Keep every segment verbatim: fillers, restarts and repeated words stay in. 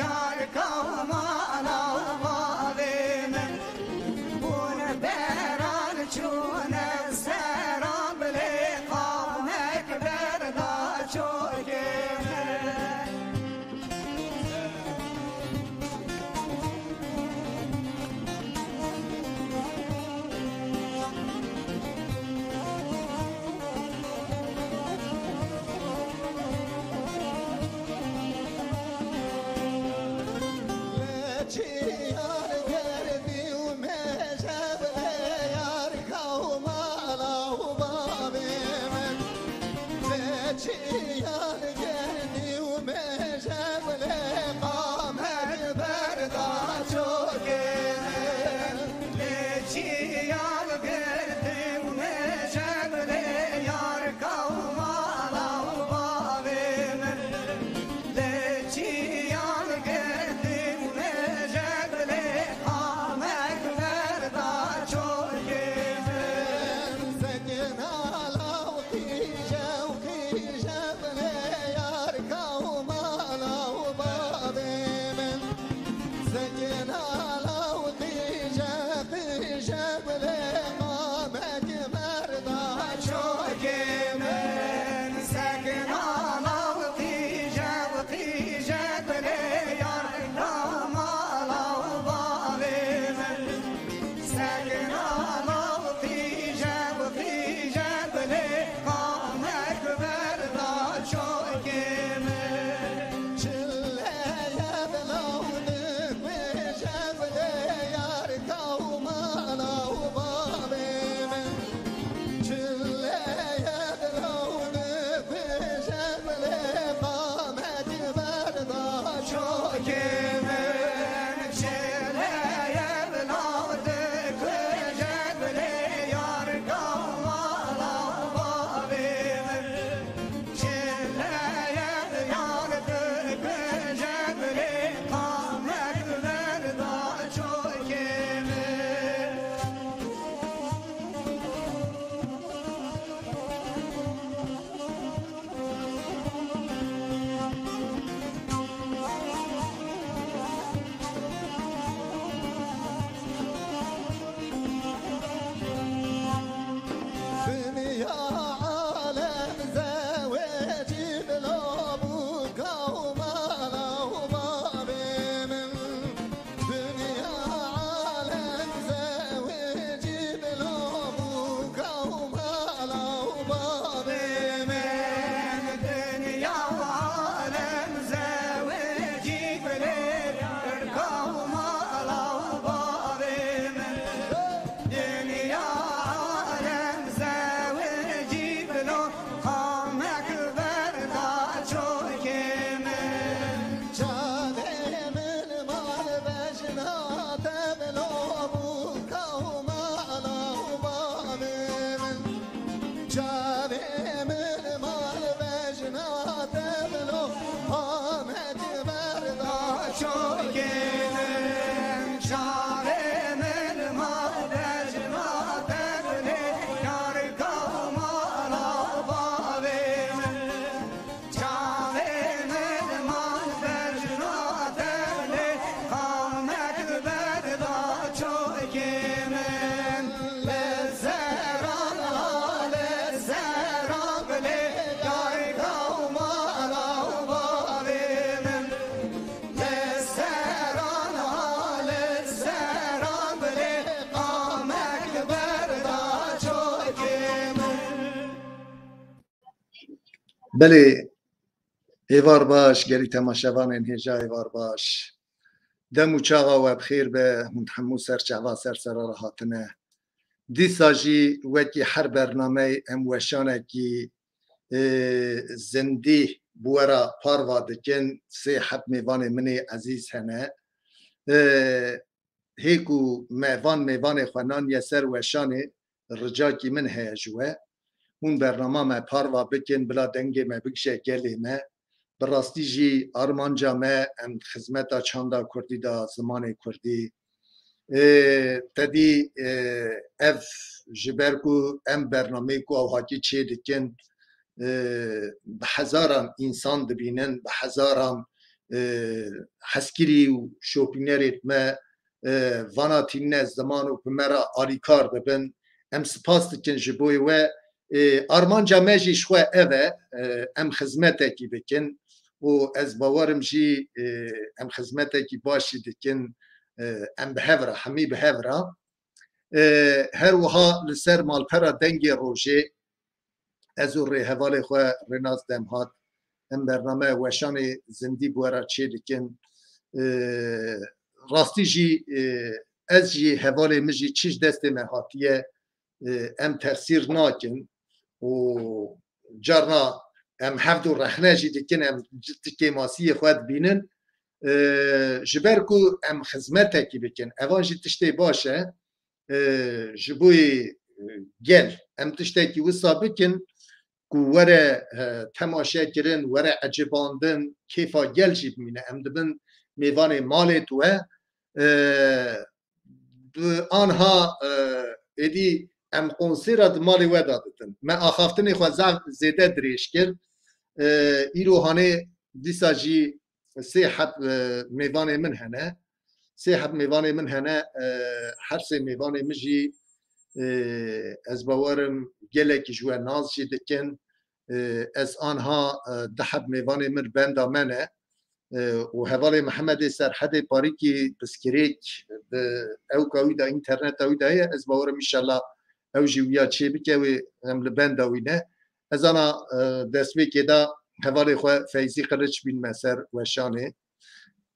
Yar kawmana û bavê min, bûn beran çûne seran bilê qamek berda çokê min. Belê, êvar baş, gelî temaşevanên hêja êvar baş. Dem û çaxa we bi xêr be, hûn hemû ser çava ser sera re hatine. Dîsa jî wekî her bernameyê em weşanekî, e, zindî bi we re parva dikin. Sê heb mêvanê min ê ezîz hene. E, hê ku me van mêvanê xwe naniye ser weşanê, ricakî min heye ji we. Hûn bernama me parva bikin, bila dengê me bigişe gelê me. Bi rastî jî armanca me, em xizmeta çanda kurdî de, zimanê kurdî. Ê, te dî, ê, ev ji ber ku em bernameyê ku ew hakî çê dikin, e, bi hezaran însan dibînin, bi hezaran e, hezkirî û şopînerê me, e, vana tînine ziman û bi me re alîkar dibin. Em spas dikin ji bo we. E, armanca me jî ji xwe ev e, e, em xizmetekî bikin û ez bawerim jî, e, em xizmetekî baş jî dikin, e, em bi hev re, hemî bi hev re. E, her wiha li ser malpera Dengê Rojê ez û rêhevalê xwe Rênas Demhat em bername weşanê zindî bi we re çê dikin. E, rastî jî, e, ez jî hevalê min jî çi ji destê me hatiye, e, em tersîr nakin û carna em hevdû rexne jî dikin, em ti kêmasiyê xwe dibînin. E, ji ber ku em xizmetekî bikin, evan jî tiştê baş e, e, ji bo yê, e, gel. Em tiştekî wisa bikin ku were, e, temaşe kirin, were ecibandin, kêfa gel jî bimîne. Em dibin mêvanê malê tu we. E, bi anha, e, êdî em konsêra di malê we de ditin. Me axaftinê xwe zaf zêde dirêj kir. E, îro hanê dîsa jî sê heb, e, mêvanê min hene. Sê heb mêvanê min hene, e, her sê mêvanê min jî, e, ez bawerim gelekî ji we nas jî dikin. E, ez anha, e, du heb mêvanê min benda me ne. E, û hevalê Mihemedê Serhedê parîkî piskirêk bi ewka wî de, înterneta wî de heye. Ez bawerim înşallah ew jî wiya çê bike, wê em li benda wî ne. Ez ana, e, destpêkê de hevalê xwe Feyzî Qiliç bînme ser weşanê.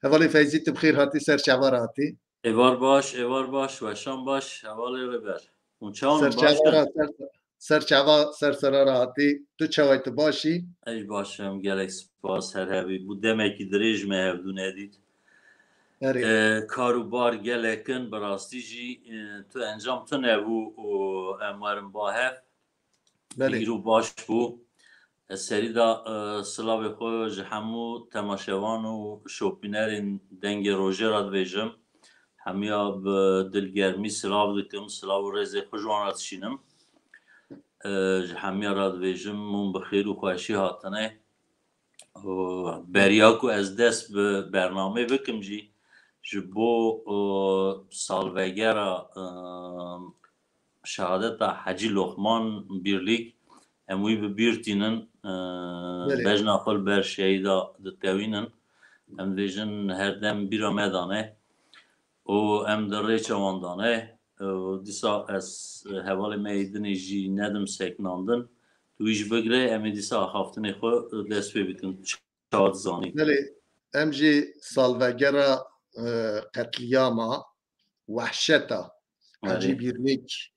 Hevalê Feyzî, tu bi xêr hatî, ser çava re hatî. Êvar baş, êvar baş, weşan baş, hevalê Rêber. Hûn çawan in, baş in? Ser çava, ser, ser çava, ser sera re hatî. Tu çawa yî, tu baş î? Ez baş im, gelek spas, her hebî. Bû demekî dirêj me hevdû nedît. Erê. E, kar û bar gelek in, bi rastî jî, e, tu encam tune bû û em werin ba hev. Belê. Îro baş bû. Ez serî de, e, silavê xwe ji hemû temaşevan û şopînerên Dengê Rojê re dibêjim. Hemiya bi dilgermî silav dikim, silav û rêzê xwe ji wan re dişînim. E, ji hemiya re dibêjim, hûn bi xêr û xweşî hatine. Û beriya ku ez dest bi bernameyê bikim jî, ji bo, e, salvegera, e, şehadeta Hecî Loqman Bîrlîk, em wî bi bîr tînin, e, Belê. Bejna xwe li ber şehîda ditewînin. Em dibêjin her dem bîra me dane û em di rêça wan dane. E, dîsa ez, e, hevalê me yê dinê jî nedim seknandin. Tu wî jî bigire, em ê dîsa axaftinê xwe dest pê bikin. Çawa dizanî? Belê, em jî salvegera, e, qetlîama, wehşeta Erê. Hecî Bîrlîk,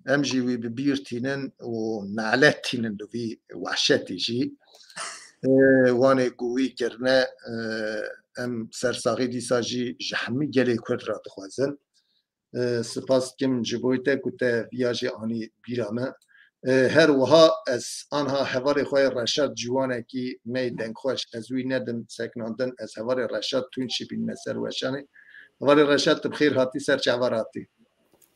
em jî wî bi bîr tînin û nalet tînin li vî wehşetî jî. E, wanê ku wî kirine, e, em sersaxî dîsa jî ji hemî gelê Kurd re dixwazin. E, spas dikim ji bo te ku te viya jî anî bîra me. E, her wiha ez anha hevalê xwe yê Reşad Ciwanekî me yê dengxweş, ez wî nedim seknandin, ez hevalê Reşad Tunçî bînme ser weşanê. Hevalê Reşad, tu bi xêr hatî, ser çava re hatî.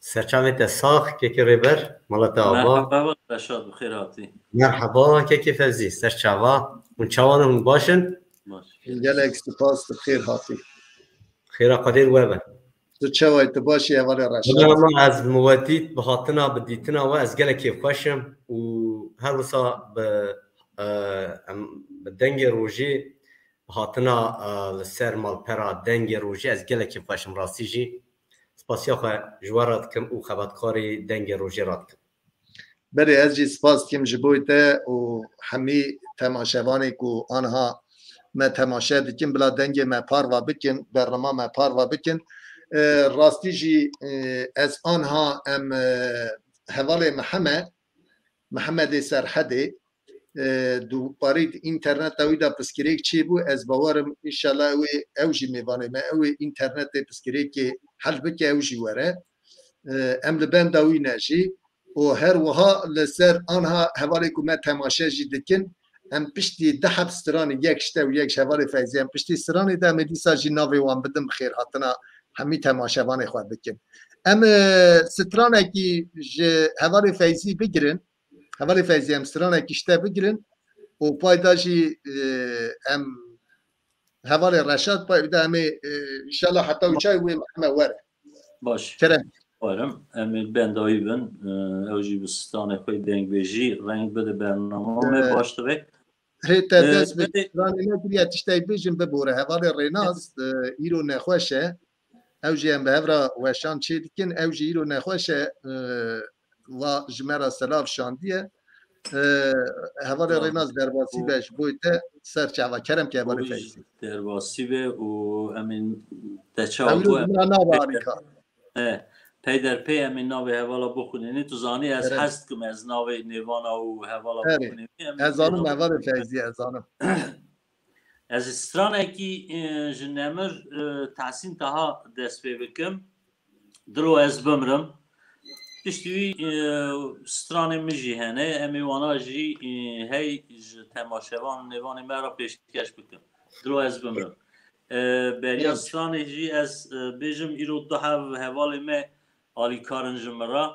Serçavê te sax, kekê Rêber, mala te ava. Merhaba, Reşad, bi xêr hatî. Merhaba, kekê Fevzî, ser çava. Hûn çawan in, hûn baş in? Baş. Gelek spas, tu bi xêr hatî. Xêra Xwedê li we be. Tu çawa yî, tu baş î, hevalê Reşad? Bila ma ez miwetît bi hatina, bi dîtina we ez gelek kêfxweş im û her wisa bi, e, em, bi Dengê Rojê bi hatina, e, li ser malpera Dengê Rojê ez gelek kêfxweş im rastî jî. Spasiya xwe ji we re dikim û xebatkarê Dengê Rojê re dikim. Belê, ez jî spas dikim ji bo te û hemî temaşevanê ku anha me temaşe dikin, bila dengê me parva bikin, bernama me parva bikin. E, rastî jî, e, ez anha em, e, hevalê Mihemed, Mihemedê Serhedê, e, duparî di înterneta wî de piskirêk çêbû. Ez bawerim înşallah ew ê, ew jî mêvanê me, ew ê înternetê piskirêkê hel bike, ew jî were. E, em li benda wî ne jî. Û her wiha li ser anha hevalê ku me temaşe jî dikin, em piştî du heb stranê, yek ji te û yek ji hevalê Feyzî, em piştî stranê de em ê dîsa jî navê wan bidin, bi xêr hatina hemî temaşevanê xwe bikin. Em, e, stranekî ji hevalê Feyzî bigirin, hevalê Feyzî, em stranekî ji te bigirin û payda jî, e, em Hevalê Reşat, pa evde em ê, e, inşallah heta uçay wê heme were. Baş. Kerem. Warim. Em ê bendayî bin. E, ew jî bi stranê xwe dengbêjî reng bide bernama me. Ee, baş dibe. Hê te Ee, dest bi stranê nekiriye tiştey bêjin bibore. Hevalê Rênas, e, îro nexweş e. Ew jî em bi hev re weşan çê dikin. Ew jî îro nexweş e. E, va ji me re selav şandiye. E, hevalê Rênas derbasî be ji bo te ser çava. Kerem ke hevalê Feyzî. Derbasî be û em ê te çawa Ew îro ji me re nabe alîkar. He, peyderpey em ê navê hevala bixwînînê. Tu zanî ez hez dikim ez navê nêvana û hevala bixwînînê. Em ê Ez zanim hevalê Feyzî, ez zanim. Ez stranekî e, ji Nemir e, Tehsîn Taha dest pê bikim. Dilo ez bimrim. Piştî wî e, stranê min jî hene. Em ê wana jî e, hey ji temaşevan û nêvanê me re pêşkeş bikim. Dilo ez bimrim. E, beriya stranê jî ez e, bêjim îro du hev hevalê me alîkar in ji min re.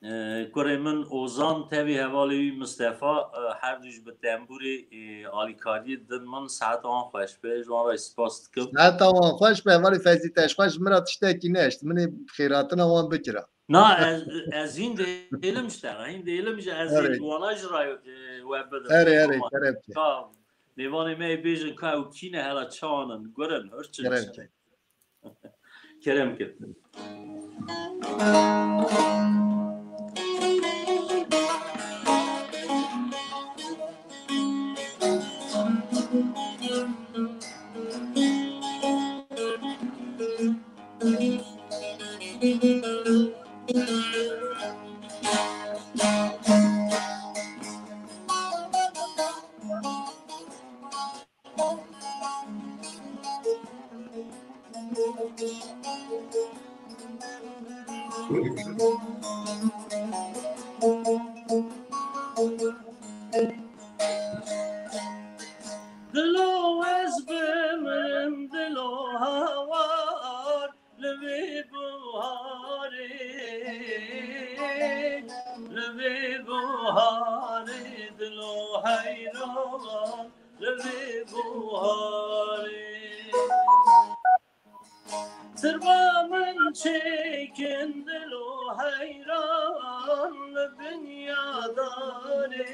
E, kurê min Ozan tevî hevalê wî Mistefa e, her du jî bi tembûrê e, alîkariyê didin min. Seheta wan xweş be. Ji wan re spas dikim. Seheta wan xweş be. Hevalê Feyzî te ji xwe ji min re tiştekî neşt. Min ê xêratina wan bikira. Na ez, ez hîn dêlim ji te re. Hîn dêlim ji ez ê wana ji re e, we bidim. Erê, erê, kerem ke. Ka nêvanê me ê bêjin ka ew kî ne hela çawan in, gurin, hirçin. Kerem ke. Kerem ke. Dilo ez bimrim, dilo hawar li vê buharê, li vê buharê dilo heyran. Li vê buharê. Sirva min çêkin dilo heyran li bin ya darê.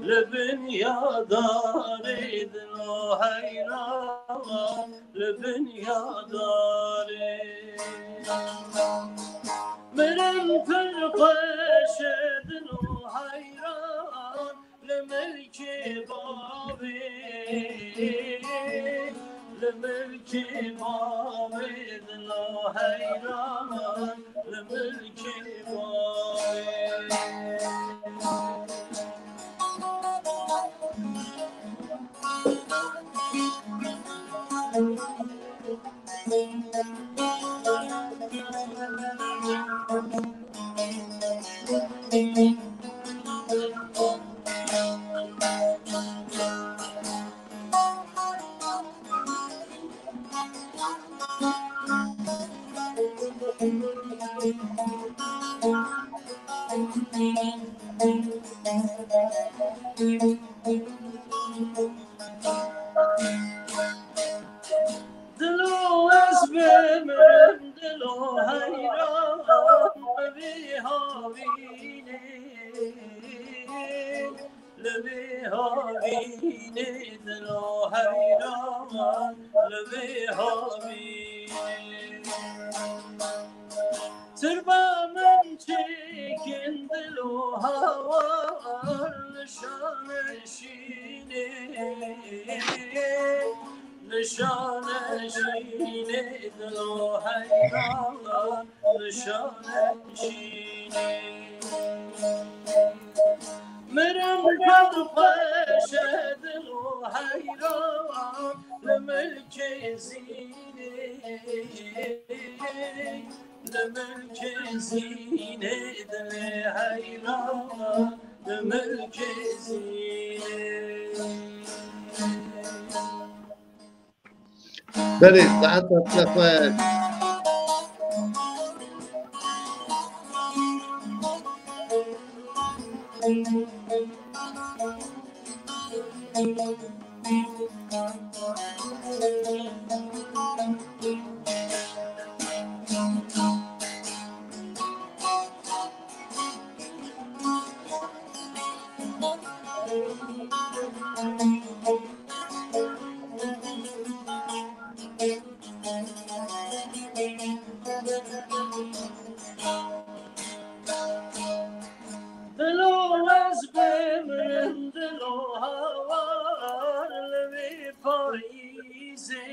Li bin ya darê dilo heyran li bin ya darê. Mirin pir xweş e dilo heyran. Li milkê bavê, li milkê bavê dila heyran, li milkê bavê. Dilo ez bimrim, dilo heyran bi vî havînê. Li vî havînê dilo heyran, li vî havînê. Sirva min çêkin dilo hawar li şanê şînê. Li şanê şînê dilo heyran, li şanê şînê. Mirin pir xweş e dilo heyran, li milkê zînê. Li milkê zînê dilê heyran, li milkê zînê. Belê, saeta te xweş. Dilo ez bimrim, dilo hawar li vê payîzê,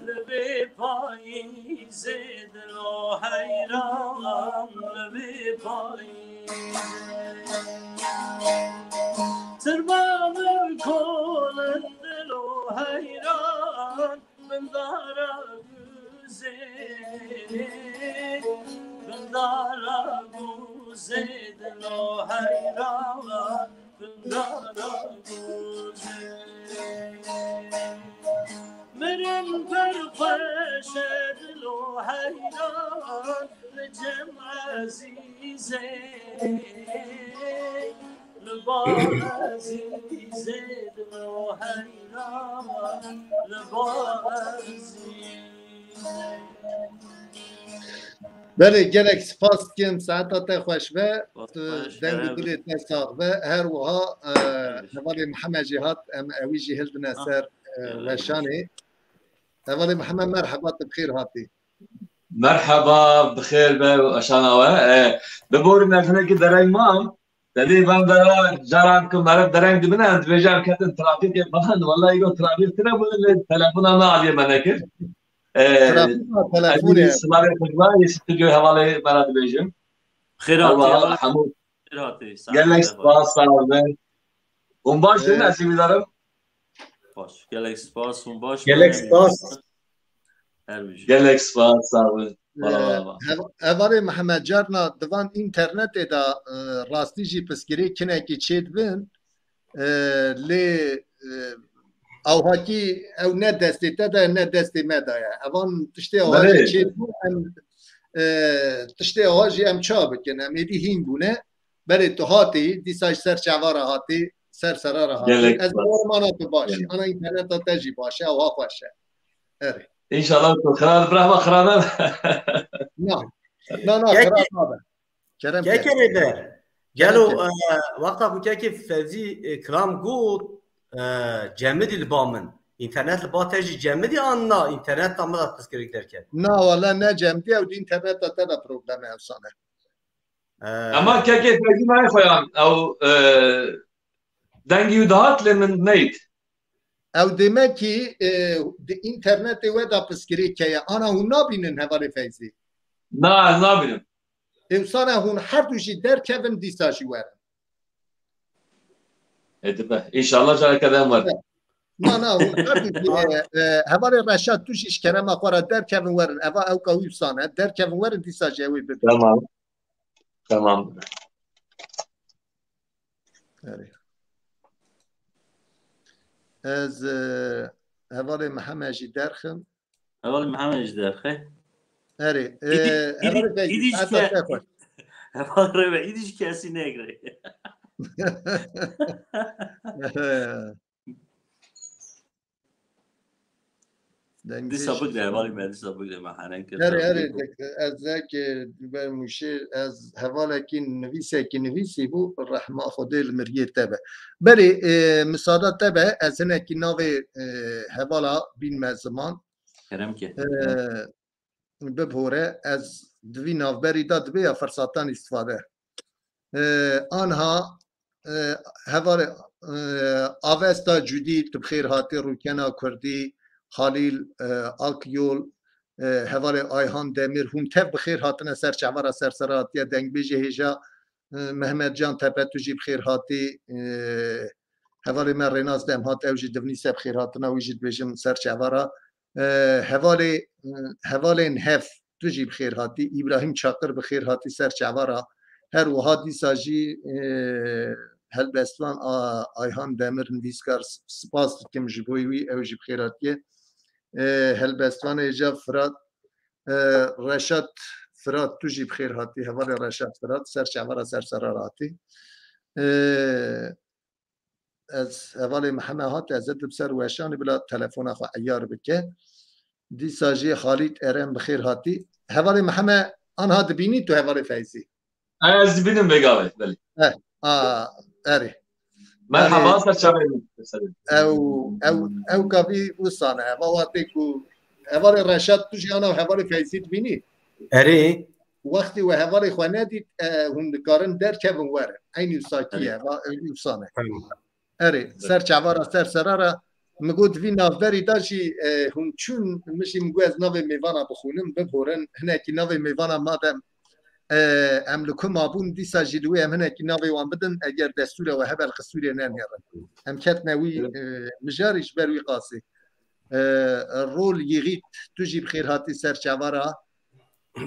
li vê payîzê, dilo heyran li vê payîzê. Tirba min kolin, dilo heyran, bin dara guzê, bin dara guzê, dilo heyran, bin dara guzê. Mirin pir xweş e, dilo heyran, li cem ezîzê, li ba ezîzê, dilo heyran, li ba ezîzê. Belê, gelek spas dikim, saeta te xweş be. Spas, tu xweş, deng û kerem. Dilê te sax be. Her wiha, e, Gelek. Hevalê Mihemed jî hat, em ewî jî hildine Ah, ser, e, gelek. Weşanê. Hevalê Mihemed, merheba, tu bi xêr hatî. Merheba, bi xêr be û eşana we. E, biborîne, ez hinekî dereng mam. Te dî van dera caran ku meriv dereng dibine, em dibêje em ketin trafîkê falan. Wela îro trafîk tune bû, lê telefona me aliyê me nekir. E, Trafîk a ez telefonê. Ê silavê xwe ji we yê stûdyoyê hevalê me re dibêjim. Xêr hatî, Ewa, heval. Hemû. Xêr hatî. Gelek spas, sağ olun. Hûn baş in, Ee, ez hîvîdarim. Baş. Gelek spas, hûn baş Gelek bin, em spas. Her bijî. Gelek spas, sağ olun. Ee, Bala, bala, bala. Hev-, hevalê Mihemed, carna di van înternetê de, e, rastî jî pirsgirêk hinekî çêdibin, e, lê, e, ewhakî ew ne destê te de ne destê me de ye. Evan tiştê awa jî Belê. Çêdibin, em, e, tiştê awa jî em ça bikin, em êdî hîn bûne. Berê tu hatî, dîsa ji ser çava re hatî, ser sera re hatî. Gelek Ez spas. Bawer mana tu baş î. Gelek. Ana înterneta te jî baş e, ewa xweş e. Erê. Înşallah tu xira, birahma xira ne. Na. Na, na, Kekê, xira nabe. Kerem Kekê ke. Rêber. Kerem Gelo, ke. E, wexta ku kekê Fevzî, e, kilam got, e, cemidî li ba min. Înternet li ba te jî cemidî an na, înternet ta min de pirsgirêk derket. Na, wala ne cemidî, ew di înterneta te de problem e, ewsane. E, Ama kekê Fevzî nayê xweyan, ew, e, dengî wî dihat lê min neyt. Ew demekî, e, di înternetê we de pirsgirêk heye. Ana hûn nabînin hevalê Feyzî? Na, ez nabînim. Ê wisa ne hûn her du jî derkevin dîsa jî werin. Ê dibe. Înşallah careke din werin. Na, na, hûn her du jî, e, e, hevalê Reşat tu jî ji kerema xwe re derkevin werin. Eva ewka wî wisa ne. Derkevin werin dîsa jî ew ê bibînin. Tamam. Tamam. Erê. Ez, e, hevalê Mihemed jî derxim. Hevalê Mihemed jî derxe. Erê, e, Îdî-, îdî-, hevalê Feyzî, îdî ji saeta ke-, te xweş. Hevalê Rêber, îdî ji kesî negre. Dengê Dîsa jî bigre, hevalê me, dîsa bigre, me henen kir. Herê, herê, ez zek, e, ber mûşê, ez hevalekî nivîsekî nivîsî bû, rehma Xwedê li miriyê te be. Berê, e, misada te be, ez hinekî navê, e, hevala bînme ziman. Kerem ke. E, bibhore, ez di vî navberî de dibê ya firsatan îstifade. E, anha, e, hevalê, e, Avesta Cudî, tu bi xêr hatî, Rûkena Kurdî, Halîl, e, Akyol, e, hevalê Ayhan Demir, hûn tev bi xêr hatine ser çava re, ser sera hatiye, dengbêjê hêja, e, Mehmet Can Tepe, tu jî bi xêr hatî, e, hevalê me Rênas Demhat, ew jî divnîse bi xêr hatina, wî jî dibêjim ser çava re. E, hevalê, e, hevalên hev, tu jî bi xêr hatî. Îbrahîm Çakir bi xêr hatî ser çava re. Her wiha dîsa jî, e, helbestvan a, Ayhan Demir nivîskar, sp-, spas dikim ji bo wî, ew jî bi xêr hatiye. E, helbestvanê hêja Firat, e, Reşat Firat, tu jî bi xêr hatî. Hevalê Reşat Firat ser çava re, ser sera re hatî. E, ez hevalê Miheme hat, ez ê di ser weşanê bila telefona xwe eyar bike. Dîsa jî Xalîd Eren bi xêr hatî. Hevalê Miheme, anha dibînî tu hevalê Feyzî? Ez dibînim vê gavê, belê. Eh, a, erê. Merhaba, ser çavê min. Ew, ew, ew gavî wisa ne. Eva watê ku hevalê Reşat tu jî ana hevalê Feyzî dibînî? Erê. Wextê we hevalê xwe nedît, e, hûn dikarin derkevin werin. Eynî wisa kî ye, va eynî wisa ne. Tamam. Erê, ser çavara, ser serara, min got vî navberî da jî, e, hûn çûn, min jî min got ez navê mêvana bixwînim, biborin. Hinekî navê mêvana madem, e, em li ku mabûn, dîsa jî li wê em hinekî navê wan bidin, eger destûra we hebe li qisûrê nenêrin. Em ketine wî, e, mijarî ji ber wî qasî. E, Rol Yîgît, tu jî bi xêr hatî ser çavara. E,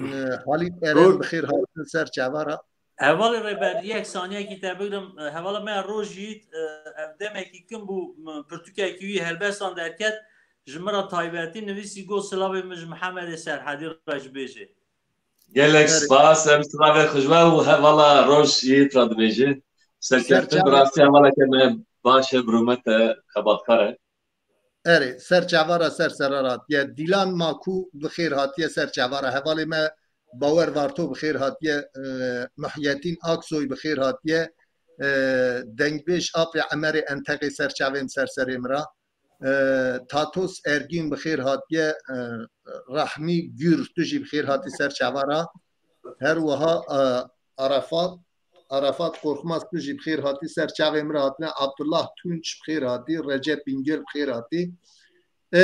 Halît Eren Rol. Bi xêr hatin ser çavara. Hevalê Rêber, yek saniyekî te bigirim. E, hevala me Roj Yiğit, e, ev demekî kin bû, m-, pirtûkekî wî helbestan derket, ji min re taybetî nivîsî got, "Silavê min ji Mihemedê Serhedî re ji bêjê." Gelek Erê. Spas, em silavê xwe ji we û hevala Roj Yiğit re dibêjin. Serkeftin, Serçe- bi rastî hevaleke me baş e, bi rûmet e, xebatkar e. Erê, ser çavara ser serar hatiye. Dîlan Maku bi xêr hatiye ser çavara. Hevalê me Bawer Varto bi xêr hatiye. E, Muhyeddin Aksoy bi xêr hatiye. E, Dengbêj Apê Emerê Enteqê ser çavê min ser serê min ra. E, Tatos Ergîn bi xêr hatiye. E, Rahmî Gür tu jî bi xêr hatî ser çavara. Her wiha, e, Arafat, Arafat Korkmaz tu jî bi xêr hatî, ser çavê min re hatine. Abdullah Tunç bi xêr hatî, Recep Bingöl bi xêr hatî. E,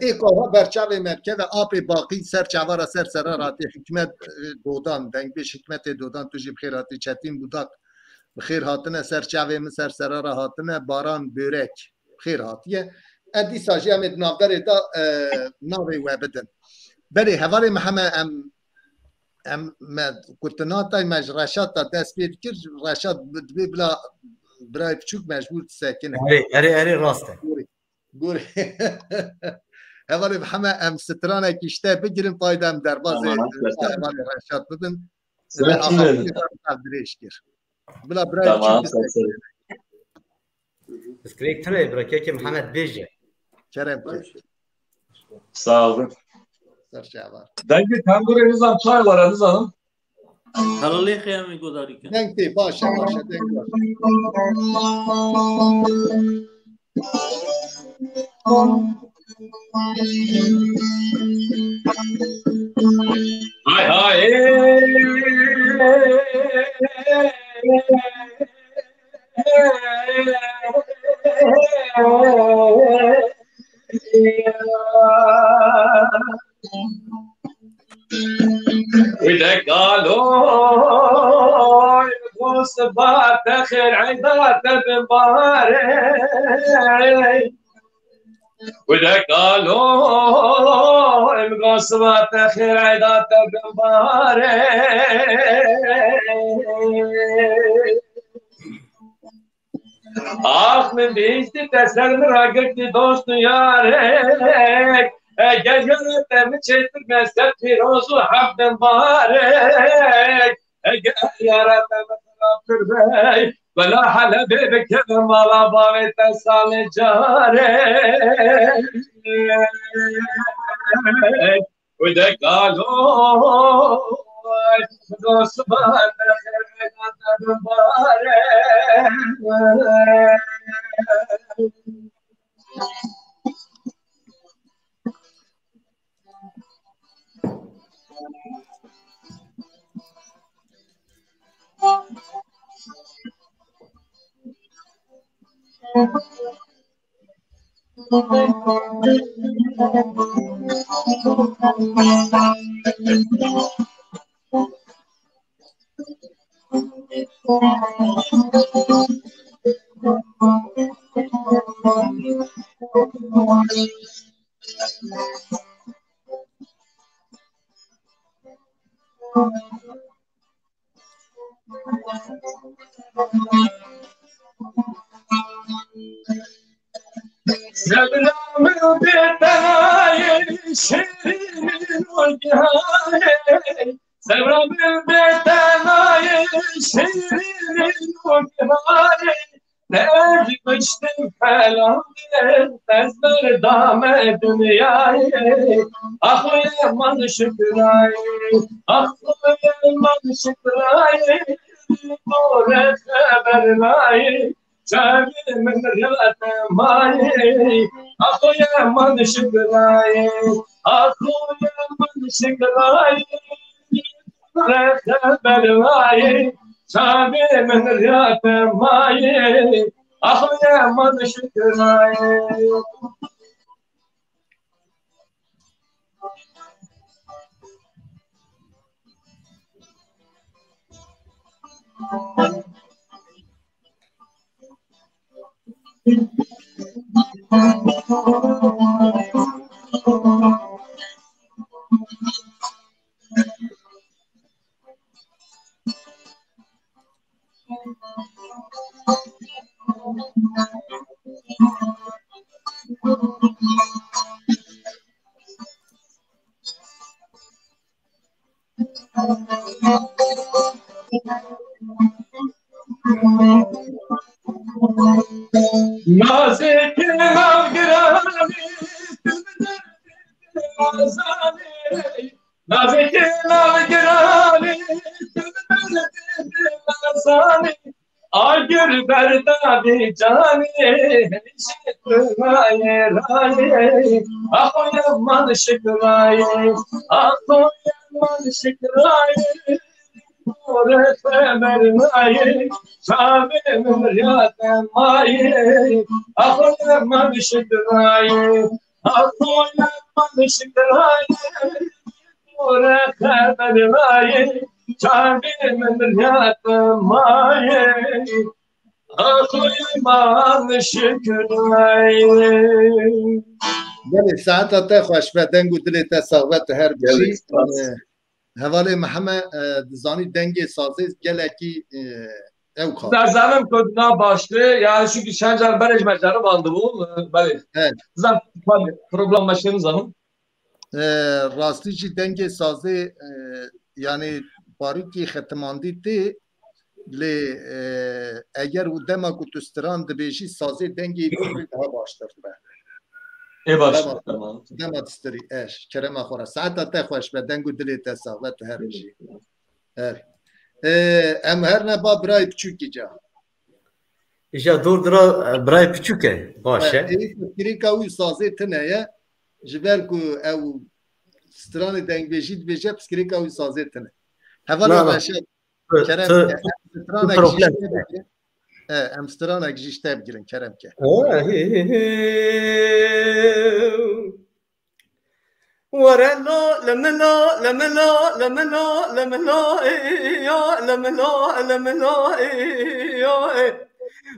êka ha ber çavê me bikeve, Apê Baqî ser çava re ser sera re hatî, Hikmet, e, Dodan, Dengbêj Hikmetê Dodan tu jî bi xêr hatî, Çetin Budak bi xêr hatine, ser çavê min ser sera re hatine, Baran Börek bi xêr hatiye. E, dîsa jî em ê di navberê de, e, navê we bidin. Belê, hevalê Miheme em, em me kutina tay me ji Reşat da dest pê dikir. Reşat bi-, dibê bila birayê biçûk mecbûr disekine. Erê, erê, erê, rast e. Gorê, gorê. Hevalê Miheme em stranekî ji te bigirin, payda em derbazê Tamam, e, hevalê Reşat bibin. Stres Axafî nedir? Dirêj kir. Bila birayê Tamam, biçûk sağ ol. Pirsgirêk tune ye, bira kekê Mihemed bêje. Kerem ke. Sağ olun. Ser çava. Dengê tembûrê nizam çay var, nizam. Helalê xeyamê godarî ke. Deng tê, baş e, baş e, deng baş. Hay hay. Wide galoy, dost bate xêr, eyda te bimbarek. Wide galoy, dost bate xêr, eyda te bimbarek. Ax min bihîstî te ser min ragirtî dost û yarek. Eger yara te min çêtir be ser pîroz û hevdin barek. Eger yara te min xirab kir be, bela Helebê bikeve mala bavê te salê carek. Wide galoy, dost bate xêr, eyda te bimbarek. Sebra min bê tenayê şêrîn û gihanê. Sebra min bê tenayê şêrîn û gihanê. Her piştim felandir, ez berdame dinyayê. Axoye man şikrayê, axoye man şikrayê. Bore xeber nayê, çavê min rate mayê. Axoye man şikrayê, axoye man şikrayê. Bore xeber nayê, çavê min rate mayê. Axoye man şikrayê. Nazikê navgiranî, tu bi derdê dil nazanî. Nazikê navgiranî, tu bi derdê dil nazanî. Agir berda vî canê, hemîşe tu rayê rayê. Axoye man şikrayê, axoye man şikrayê. Bore xeber nayê, çavê min rate mayê. Axoye man şikrayê, axoye man şikrayê. Bore xeber nayê, çavê min rate mayê. Axoye man şikrayê. Belê, saeta te xweş be, deng û dilê te sax be, tu her bijî. Gelek spas. Hevalê Mihemed, e, dizanî dengê sazê gelekî, e, ew xatir. Dizanî ku na baştir, yani çünkü çend car berê ji me ceribandibû, e, belê. Evet. Dizan, tabii, problem meşe nizanim. E, rastî jî dengê sazê, e, yani barîkî xetimandî tê, lê, e, eger û dema ku tu stiran dibêjî, sazê dengê wî daha baştir dibe. Ê baş, dema, tamam. Dema tu stirî, eş, kerema xwe re. Saeta te xweş be, deng û dilê te sax be, tu her bijî. Her. E, em her ne ba birayê piçûkî ca. Îja dor dira, e, birayê piçûk e, baş e. E, ê piskirêka wî sazê tune ye. Ji ber ku ew stranê dengbêjî dibêje, piskirêka wî sazê tune. Hevalê Na, na. Reşad, kerem ke, em stranek jî problem. Ji te bigirin. E, em stranek jî ji te bigirin, kerem ke. Were lo, le mi lo, le mi lo, le mi lo, le mi lo, ê, yo, le mi lo, le mi lo, ê, yo, ê.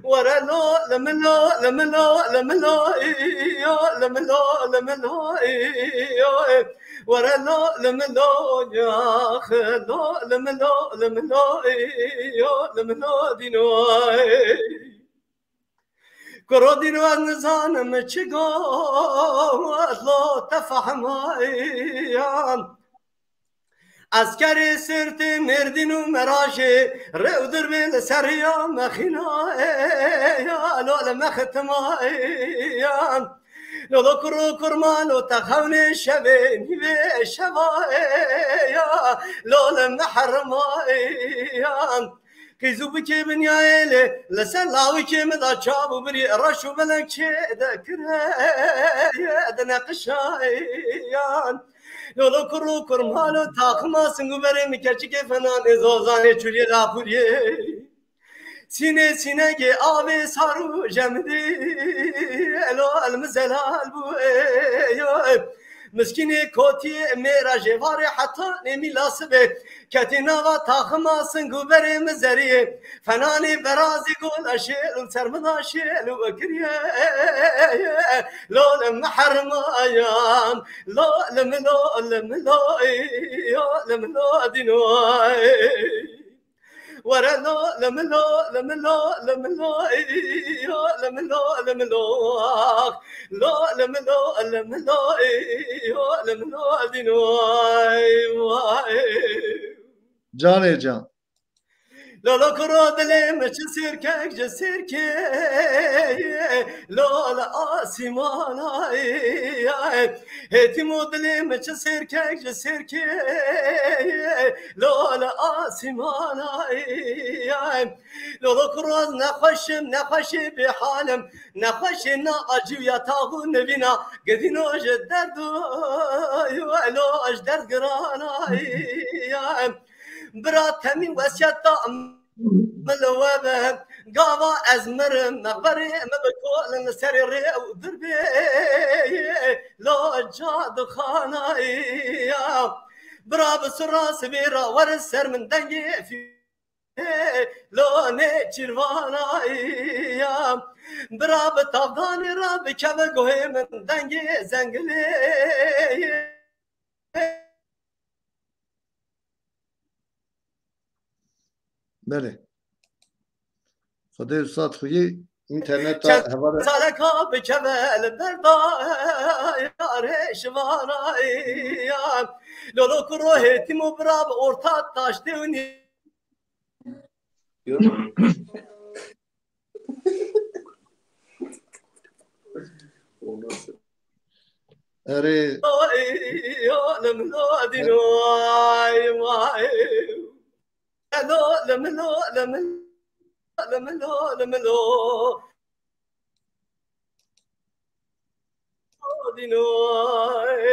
Were lo, le mi lo, le mi lo, le mi lo, ê, yo, le mi lo, le mi lo, ê, yo, ê. Were lo, le mi lo, ya, xe lo, le mi lo, le mi lo, ê, yo, le mi lo, dîno, ê. Kuro dîno ez nizanim çi got, lo te fehmayan. Eskerê sirtê Mêrdîn û Merajê, rê û dirbê li ser riya me xîna, ya lo li me xitimayan. Lo lo kuro kurma lo te xewnê şevê nîvê şeva, ya lo li me herimayan. Qîz û bikê binyayê lê, li ser lawikê min da çav û birî reş û belek çê dekire, dineqişayan. Lolo kur û kurmalo taxima sing û berê min keçikê fenanê zozanê çûriyê laqûriyê. Sînê sînegê avê sar û jemidî, elo el min zelal bû, ê, yo, ê. Miskînê kotiyê mêra jêvarê heta nêmî lasibê. Ketî nava taxima sing û berê min zeriyê. Fenanê berazî gol eşêl û ser min da şêl û kiriye. Lo li min hermayan, lo li min lo, li min lo, ê, yo, li min lo dîno, ê. Were lo, li min lo, li min lo, li min lo, ê, yo, li min lo, li min lo, ax. Lo, li min lo, li min lo, ê, yo, li min lo, dîno, ay, vay. Canê can. Lolo kuro dilê min çi sirkek ji sirkê, lo li asîmana ye. Hêtîmo dilê min çi sirkek ji sirkê, lo li asîmana ye. Lolo kuro nexweşim, nexweşê bêhalim, nexweşê na acî û ya tax û nivîna, gidîno ji derd û, lo ji derd girana ye. Bira temî wesiyeta min li we be. Gava ez mirim, mexberê min bi kolin li serê rê û dirbê, lo ca dixana ya. Bira bi sura sivê ra were ser min dengê fî-, lo nêçîrvana ya. Bira bi tavdanê ra bikeve guhê min dengê zengilê. Belê. Xwedê Ustad Xuyî înterneta Çend hevalê saleka bikeve li ber dayarê şivana ya. Lolo kuro hêtîm û bira bi orta taştê û nî- Erê. Ay, ay, ay, ay, ay. Lo, lo, lo, lo, lo, lo, lo, lo, lo. Dino, ay.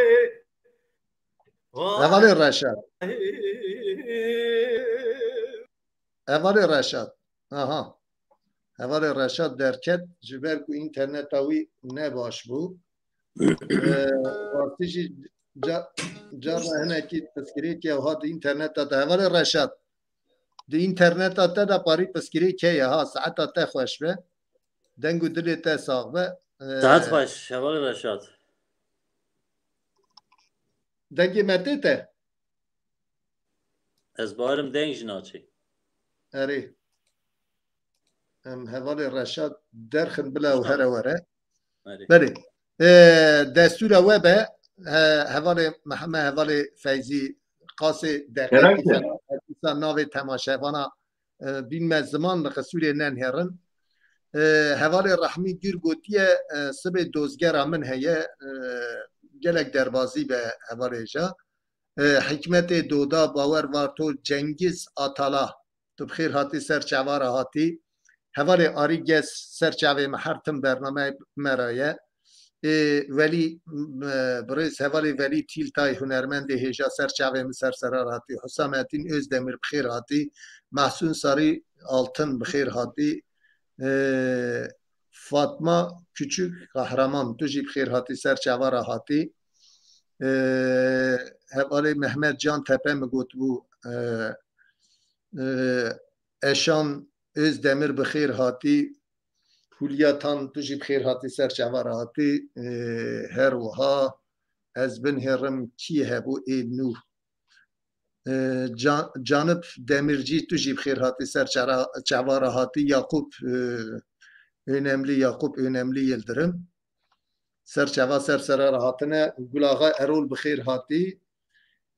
Hevalê Reşat. Hevalê Reşat. Aha. Hevalê Reşat derket, ji ber ku înterneta wî ne baş bû. Ee, rastî jî ca-, carna hinekî piskirêkê ew hat di înterneta de. Hevalê Reşat, di înterneta te de parî piskirêk heye ha, saeta te xweş be. Deng û dilê te sax be. Ee, Saet xweş, hevalê Reşat. Dengê me tê te? Ez bawerim deng jî naçê. Erê. Em hevalê Reşat derxin bila ew here were. Erê. Belê. Ee, destûra we be, he-, hevalê Mihemed, hevalê Feyzî, qasê deqekî Gerek e. Falan, dîsa navê temaşevana, e, bînme ziman li qisûrê nenhêrin. E, hevalê Rehmî Gür gotiye, e, sibê dozgera min heye, e, gelek derbazî be hevalê ja. E, Hikmetê Doda, Bawer Varto, Cengiz Atala, tu bi xêr hatî ser çava re hatî. Hevalê Arî Ges ser çavê me her tim bername me re ye. Ê, Welî, e, birêz hevalê Welî Tîltay hunermendê hêja ser çavê min ser sera re hatî. Husametîn Özdemir bi xêr hatî. Mahsûn Sarî Altın bi xêr hatî. E, Fatma Küçük Kahraman, tu jî bi xêr hatî ser çava re hatî. E, hevalê Mehmet Can Tepe min gotibû, e, e, Eşan Özdemir bi xêr hatî. Hülya Tan, tu jî bi xêr hatî ser çava re hatî. Ee, her wiha ez binhêrim kî hebû ê nû. Ee, Can-, Canip Demirci, tu jî bi xêr hatî ser çara-, çava re hatî. Yakup, e, Önemli, Yakup Önemli Yildirim. Ser çava ser sera re hatine. Gulaxa Erol bi xêr hatî.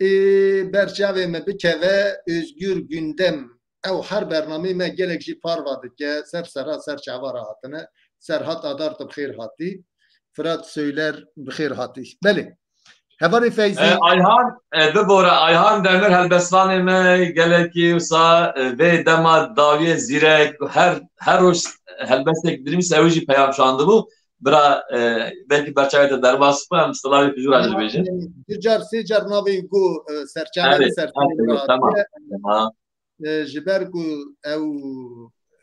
Ê, ber çavê me bikeve, Özgür Gündem. Ew her bernameyê me gelek jî parva dike, ser sera, ser çava re hatine. Serhat Adar tu bi xêr hatî. Firat Söyler bi xêr hatî. Belê. Hevalê Feyzî. E, Ayhan, e, bibore, Ayhan Demir helbestvanê me gelekî wisa, e, vê dema dawiyê zîrek, her, her roj helbestek dinivîse ew jî peyam şandibû. Bira, e, belkî berçavê te derbas bû, em silavê pijû re jî dibêjin. Dî car, sê car navê Hugo, e, serçavê Erê, min ser erê, Twitterê tamam. Hatiye. Tamam. E, ji ber ku ew,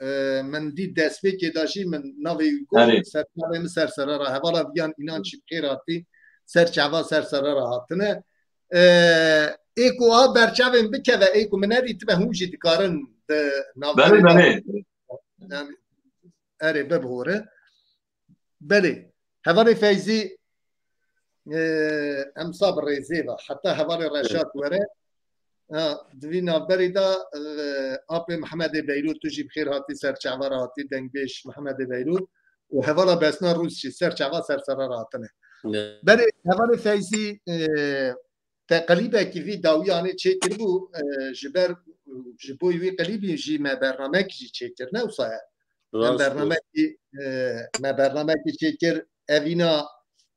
e, min dî destpêkê de jî min navê Hugo Erê. Serçavê min ser sera re. Hevala Viyan Înançî bi xêr hatî. Serçava ser sera re hatine. E, ê ku a berçavên bikeve, ê ku min nedîtibe hûn jî dikarin di navberê Belê, de. Belê. Yani, erê, bibihore. Belê. Hevalê Feyzî, e, em sa bi rêzê ve. Heta hevalê Reşat were. Ha, di vî navberî de, e, apê Mihemedê Beyrû, tu jî bi xêr hatî ser çava re hatî, dengbêj Mihemedê Beyrû. Û hevala Besna Rûs jî ser çava ser sera re hatine. Evet. Belê, hevalê Feyzî, e, teqlîbekî vî dawiyanê çêkiribû, e, ji ber ji bo wî klîbî jî me bernamekî jî çêkir, ne wisa ye? Em Rast e. bernamekî, e, me bernamekî çêkir, Evîna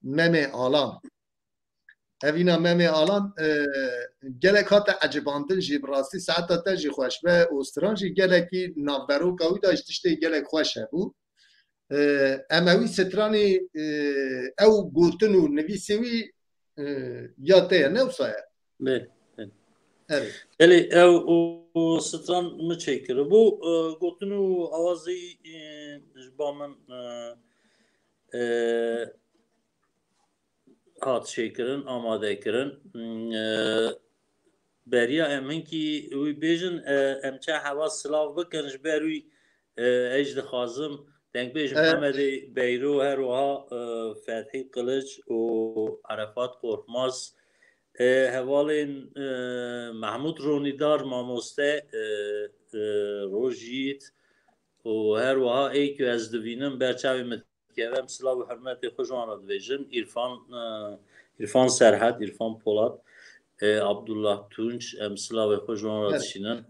Memê Alan. Evîna Memê Alan, e, gelek hate ecibandin jî, bi rastî saeta te jî xweş be û stran jî gelekî navberoka wî de ji tiştê gelek xweş hebû. E, em ewî stranî, e, ew gotin û nivîsê wî, e, ya te ye, ne wisa ye? Belê, belê. Evet. Belê, ew û, û stran min çêkiribû, e, gotin û awazî, e, ji ba min, e, e, hat çêkirin, amadekirin. E, beriya em hinkî wî bêjin, e, em çe hewa silav bikin ji ber wî, e, ez dixwazim dengbêj Evet. Mihemedê Beyro, her wiha, e, Fethî Kiliç û Arefat Korkmaz, e, hevalên, e, Mehmûd Ronîdar mamoste, e, e, Rojît û her wiha ê ku ez dibînim ber çavê min dikeve, em silav û hurmetê xwe ji wan re dibêjin. Îrfan, e, Îrfan Serhed, Îrfan Polat, e, Abdullah Tunç, em silavê xwe ji wan re Evet. dişînin.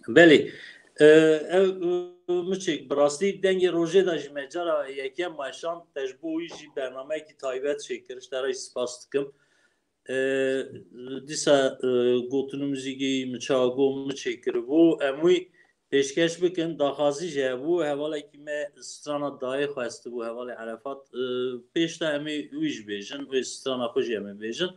Belê, e, ev, e, miçek, bi rastî dengê rojê de jî me cara yekem meşand, te ji bo wî jî bernameyekî taybet çêkir, ji te re jî spas dikim. E, dîsa, e, gotin û muzîkî min çawa got min çêkiribû, em wî pêşkeş bikin, daxwazî jî hebû, hevalekî me strana dayê xwestibû, hevalê Erefat, e, pêş de em ê wî jî bêjin, wê strana xwe jî em ê bêjin.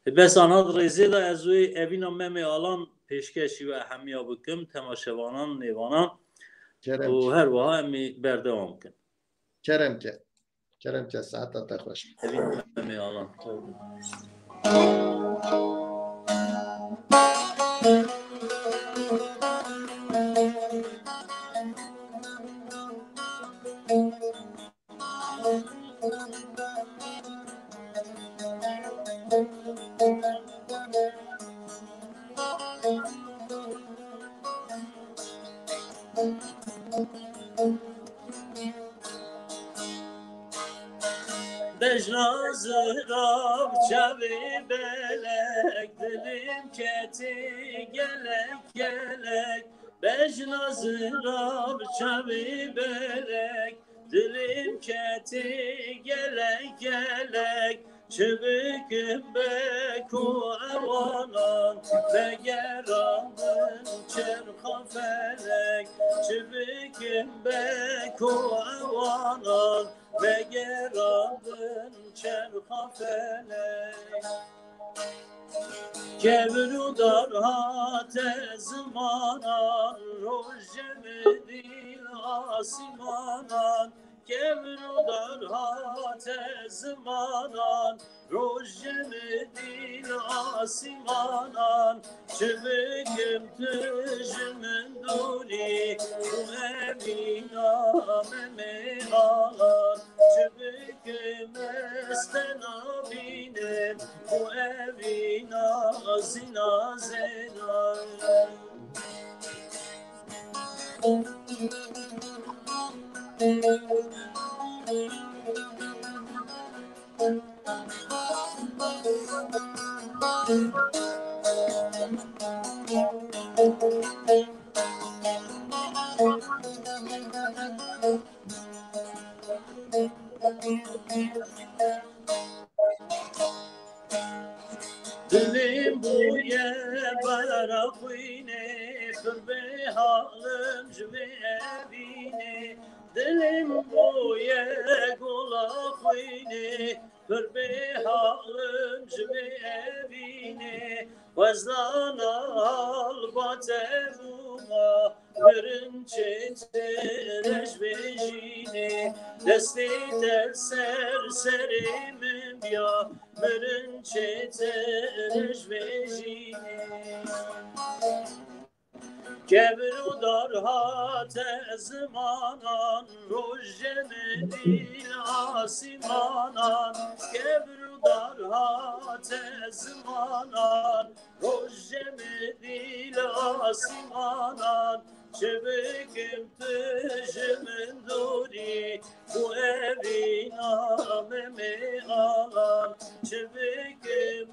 E, bes ana di rêzê de ez wê Evîna Memê Alan pêşkêşî we hemiya bikim, temaşevanan, nêvanan Kerem û ki. her wiha em ê berdewam bikin. Kerem ke. Kerem ke, saeta te xweş be. Evîna Memê Alan. Bejna zirav çavê belek, dilim ketê gelek gelek. Bejna zirav çavê belek, dilim ketê gelek gelek. Çi bikim be ku ewanan vegerandin çerxa felek? Çi bikim be ku ewanan vegerandin çerxa felek? Kevir û dar hate zimanan, rojê min dîl asîmanan. Kevir û dar hate zimanan, rojê min dîl asîmanan. Çi bikim tu ji min dûrî, û evîna Memê Alan. Çi bikim ez te nabînim, û evîna zîna zêna. Dilê min bûye bara xwînê, pir bê halim ji vê evînê. Dilê min bûye gola xwînê, pir bê halim ji vê evînê. Xwezana halbate bûma, mirin çêtir e ji vê jînê. Destê te li ser serê min biya, mirin çêtir e ji vê jînê. Kevir û dar hate zimanan, rojê min dîl asîmanan. Kevir û dar hate zimanan, rojê min dîl asîmanan. Çi bikim tu ji min dûrî, û evîna Memê Alan. Çi bikim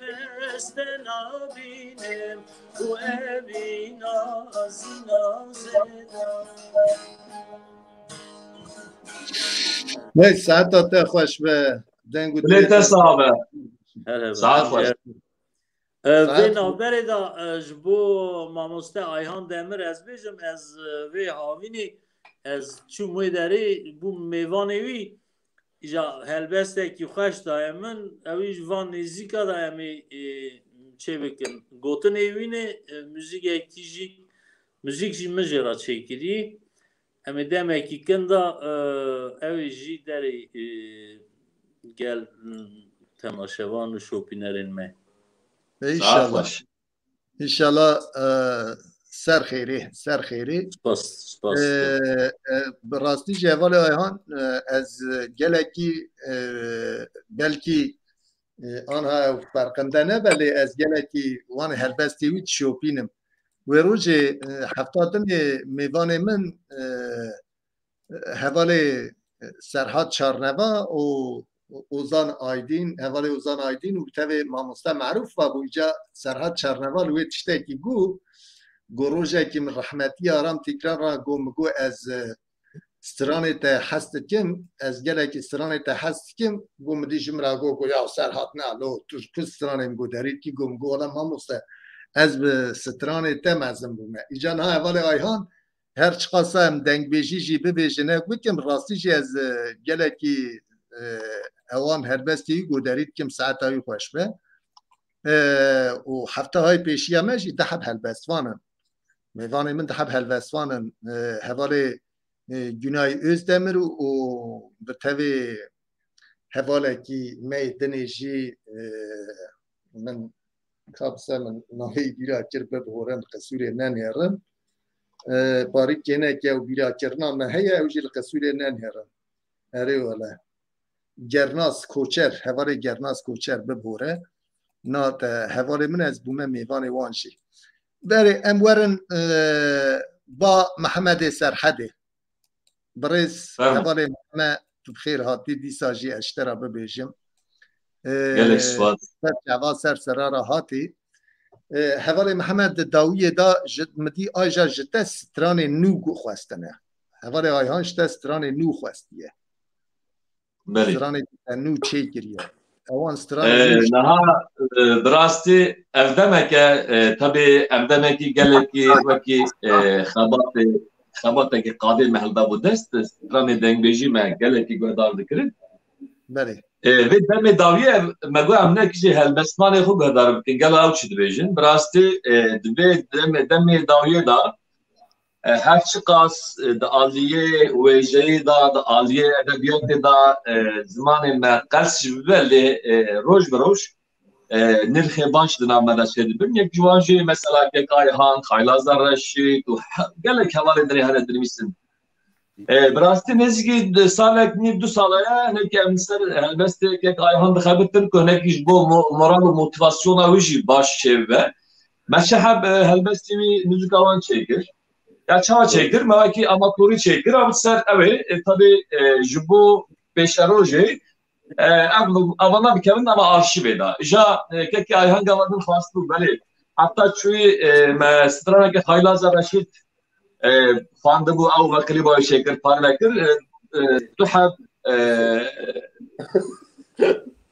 Deste nabînim û evî nazî nazê da. Neyse, saeta te xweş be. Deng û Dilê te sax be. Hele be. Saet xweş. E, Saet Vê xweş. navberê de e, ji bo mamoste Ayhan Demir ez bêjim, ez e, vê havînê ez çûm wê derê bûm mêvanê wî. Îja helbestekî xweş daye min. Ew jî van nêzîka de em ê e, çê bikin. Gotinê wî ne e, muzîkekî jî, muzîk jî min jê re çêkirî. Em ê demekî kin de e, ew ê jî derê e, gel m, temaşevan û şopînerên me. E, Înşallah. Înşallah e, ser xêrê, ser xêrê. Spas, spas. E, e, bi rastî jî hevalê Ayhan e, ez gelekî e, belkî e, anha ew ferqinde ne belê ez gelekî wan helbestê wî dişopînim. Wê rojê e, hefta dinê mêvanê min e, hevalê Serhat Çarneva û Ozan Aydin, hevalê Ozan Aydin û bi tevê mamoste Merûf ve bû. Îca Serhat Çarneva li wê tiştekî got, got rojekî min rehmetî Aram Tîkran re got, min got ez e, stranê te hez dikim, ez gelekî stranê te hez dikim, got min dî ji min re got, got ya Serhat ne lo, tu ji ku stranê min got derî dikî, got min got wele mamoste ez bi stranê te mezin bûme. Îca niha hevalê Ayhan her çiqasa em dengbêjî jî bibêjin, ne bikim, rastî jî ez e, gelekî e, ewan helbestê wî goderî dikim, saeta wî xweş be. E, û hefta hay pêşiya me jî du heb helbestvan in. Mêvanê min du heb helbestvan in. E, hevalê e, Günay Özdemir û, û bi tevê hevalekî me yê dinê jî e, min Kabse min navê bîra kir, bibihore, li qisûrê nenêrin. E, parîkêneke û bîrakirina me heye, ew jî li qisûrê nenêrin. Erê wele. Gernas Koçer, hevalê Gernas Koçer bibihore. Na te hevalê min ez bûme mêvanê wan jî. Berê em werin e, ba Mehemedê Serhedê. Birêz Fermo. Hevalê me tu bi xêr hatî, dîsa jî ez ji te re bibêjim. Ee, Gelek spas. Ser çava ser sera re hatî. Ee, hevalê Mihemed di dawiyê de ji midî aja ji te stranê nû gu-, xwestine. Hevalê Ayhan ji te stranê nû xwestiye. Belê. Stranê te nû çêkiriye. Ewan stranê Ee, nû Niha e, bi rastî ev demeke e, tabi ev demekî gelekî wekî e, xebatê xebatekî qadê me hilda bû dest, stranê dengbêjî me gelekî guhdar dikirin. Belê. E, vê demê dawiyê me got em ne kişê helbestvanê xwe guhdar bikin, gela ew çi dibêjin. Bi rastî e, di vê demê, demê dawiyê de e, her çiqas e, di aliyê wêjeyê de, di aliyê edebiyatê de e, zimanê me qels jî bibe, lê e, roj bi roj e, nirxê baş di nav me de çêdibin. Yek ji wan jî mesela Kek Ayhan, Xaylaza Reşîd û he- gelek hevalên din ê hene dinivîsin. E, bi rastî nêzîkî di salek nîv du sala ye, hinekî em li ser helbestê Kek Ayhan dixebitin ku hinekî ji bo mo- moral û motivasyona wî jî baş çêbibe. Me çi heb e, helbestî wî muzîka wan çêkir. Ya çawa çêkir? Me wekî amatorî çêkir, a bi ser ew ê, e, tabi e, ji bo pêşerojê e, ev avana bikevin ama arşîvê de. Ja e, Kekê Ayhan gava din xwestibû, belê. Heta çûyî e, me straneke Xaylaza Reşîd e, xwendibû, ew ve klîba wî çêkir, parve kir. E, e, du heb e,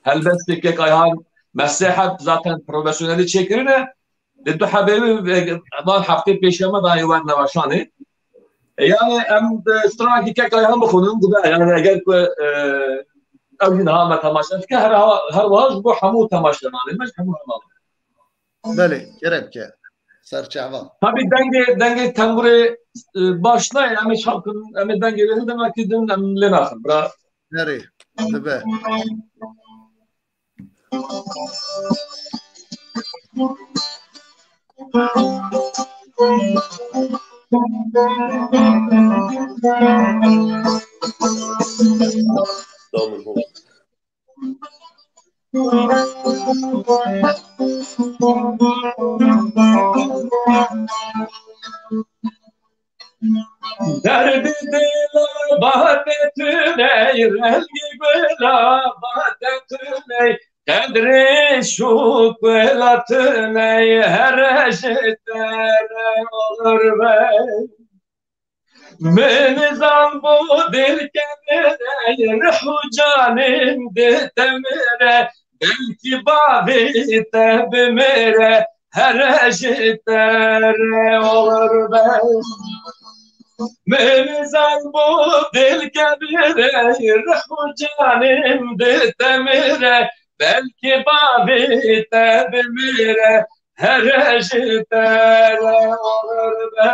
helbestê Kek Ayhan, me sê heb zaten profesyonelî çêkirine. Di du hebê wî, e, van heftê pêşiya me dayê wer neweşanê. E, yani em di stranekî Kek Ayhan bixwînin, dibe. Yani eger ku e, ew jî niha me temaşe dike, her, her wiha ji bo hemû temaşevanê me, ji hemû hevalên. Belê, kerem ke. Serçava. Tabii dengê, dengê tembûrê e, baş nayê, em ê çakin, em ê dengê wê hildin, wekî din em lê naxin, bira. Nerê? Dibe. Derdê dila bate tuney, rengê gula bate tuney, qedrê şûk welatine here ji te re olur be. Min zan bo dil kevire, ruh û canim di te mire, belkî bavê te bimire, here ji te re olur be. Min zan bo dil kevire, ruh û canim di te mire, belkî bavê te bimire, here ji te re olur be.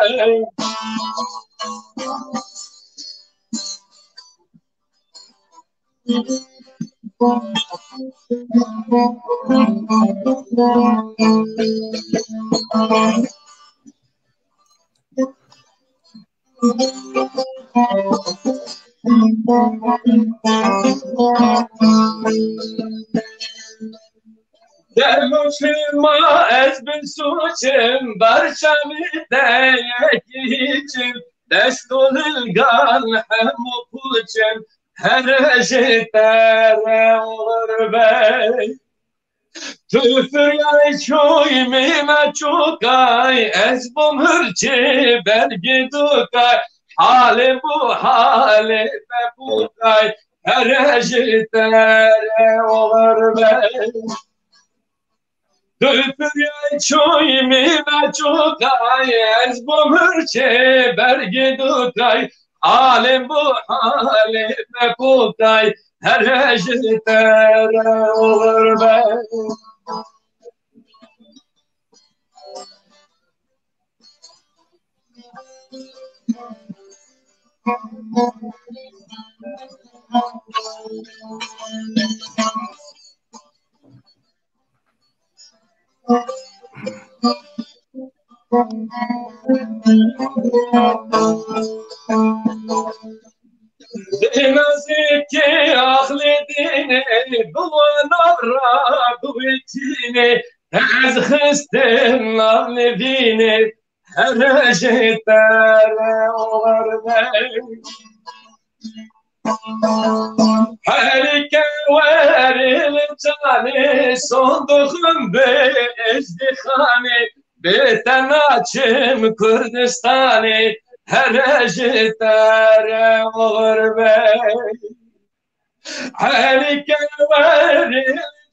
Demûçima ez bin sûçim, berçavî te yekî hiçim, dest û hilgan hemû pûçim, here ji te re olur be. Tu firyay çûyî mîna çûkay, ez bûm hirçê bergê dûkay, halê bû halê me bûkay, here ji te re olur be. Tu firyay çûyî mîna çûkay, ez bûm hirçê bergê dûkay, halê bû halê me bûkay, here ji te re olur be. Dê nazikê axlê dînê, biwa nav ra biwê tînê, ez xistim nav nivînê, here ji te re olur be. Herike werê li canê, sonduxim bi ez dixanê, bê te naçim Kurdistanê, here ji te re olur be. Herike werê li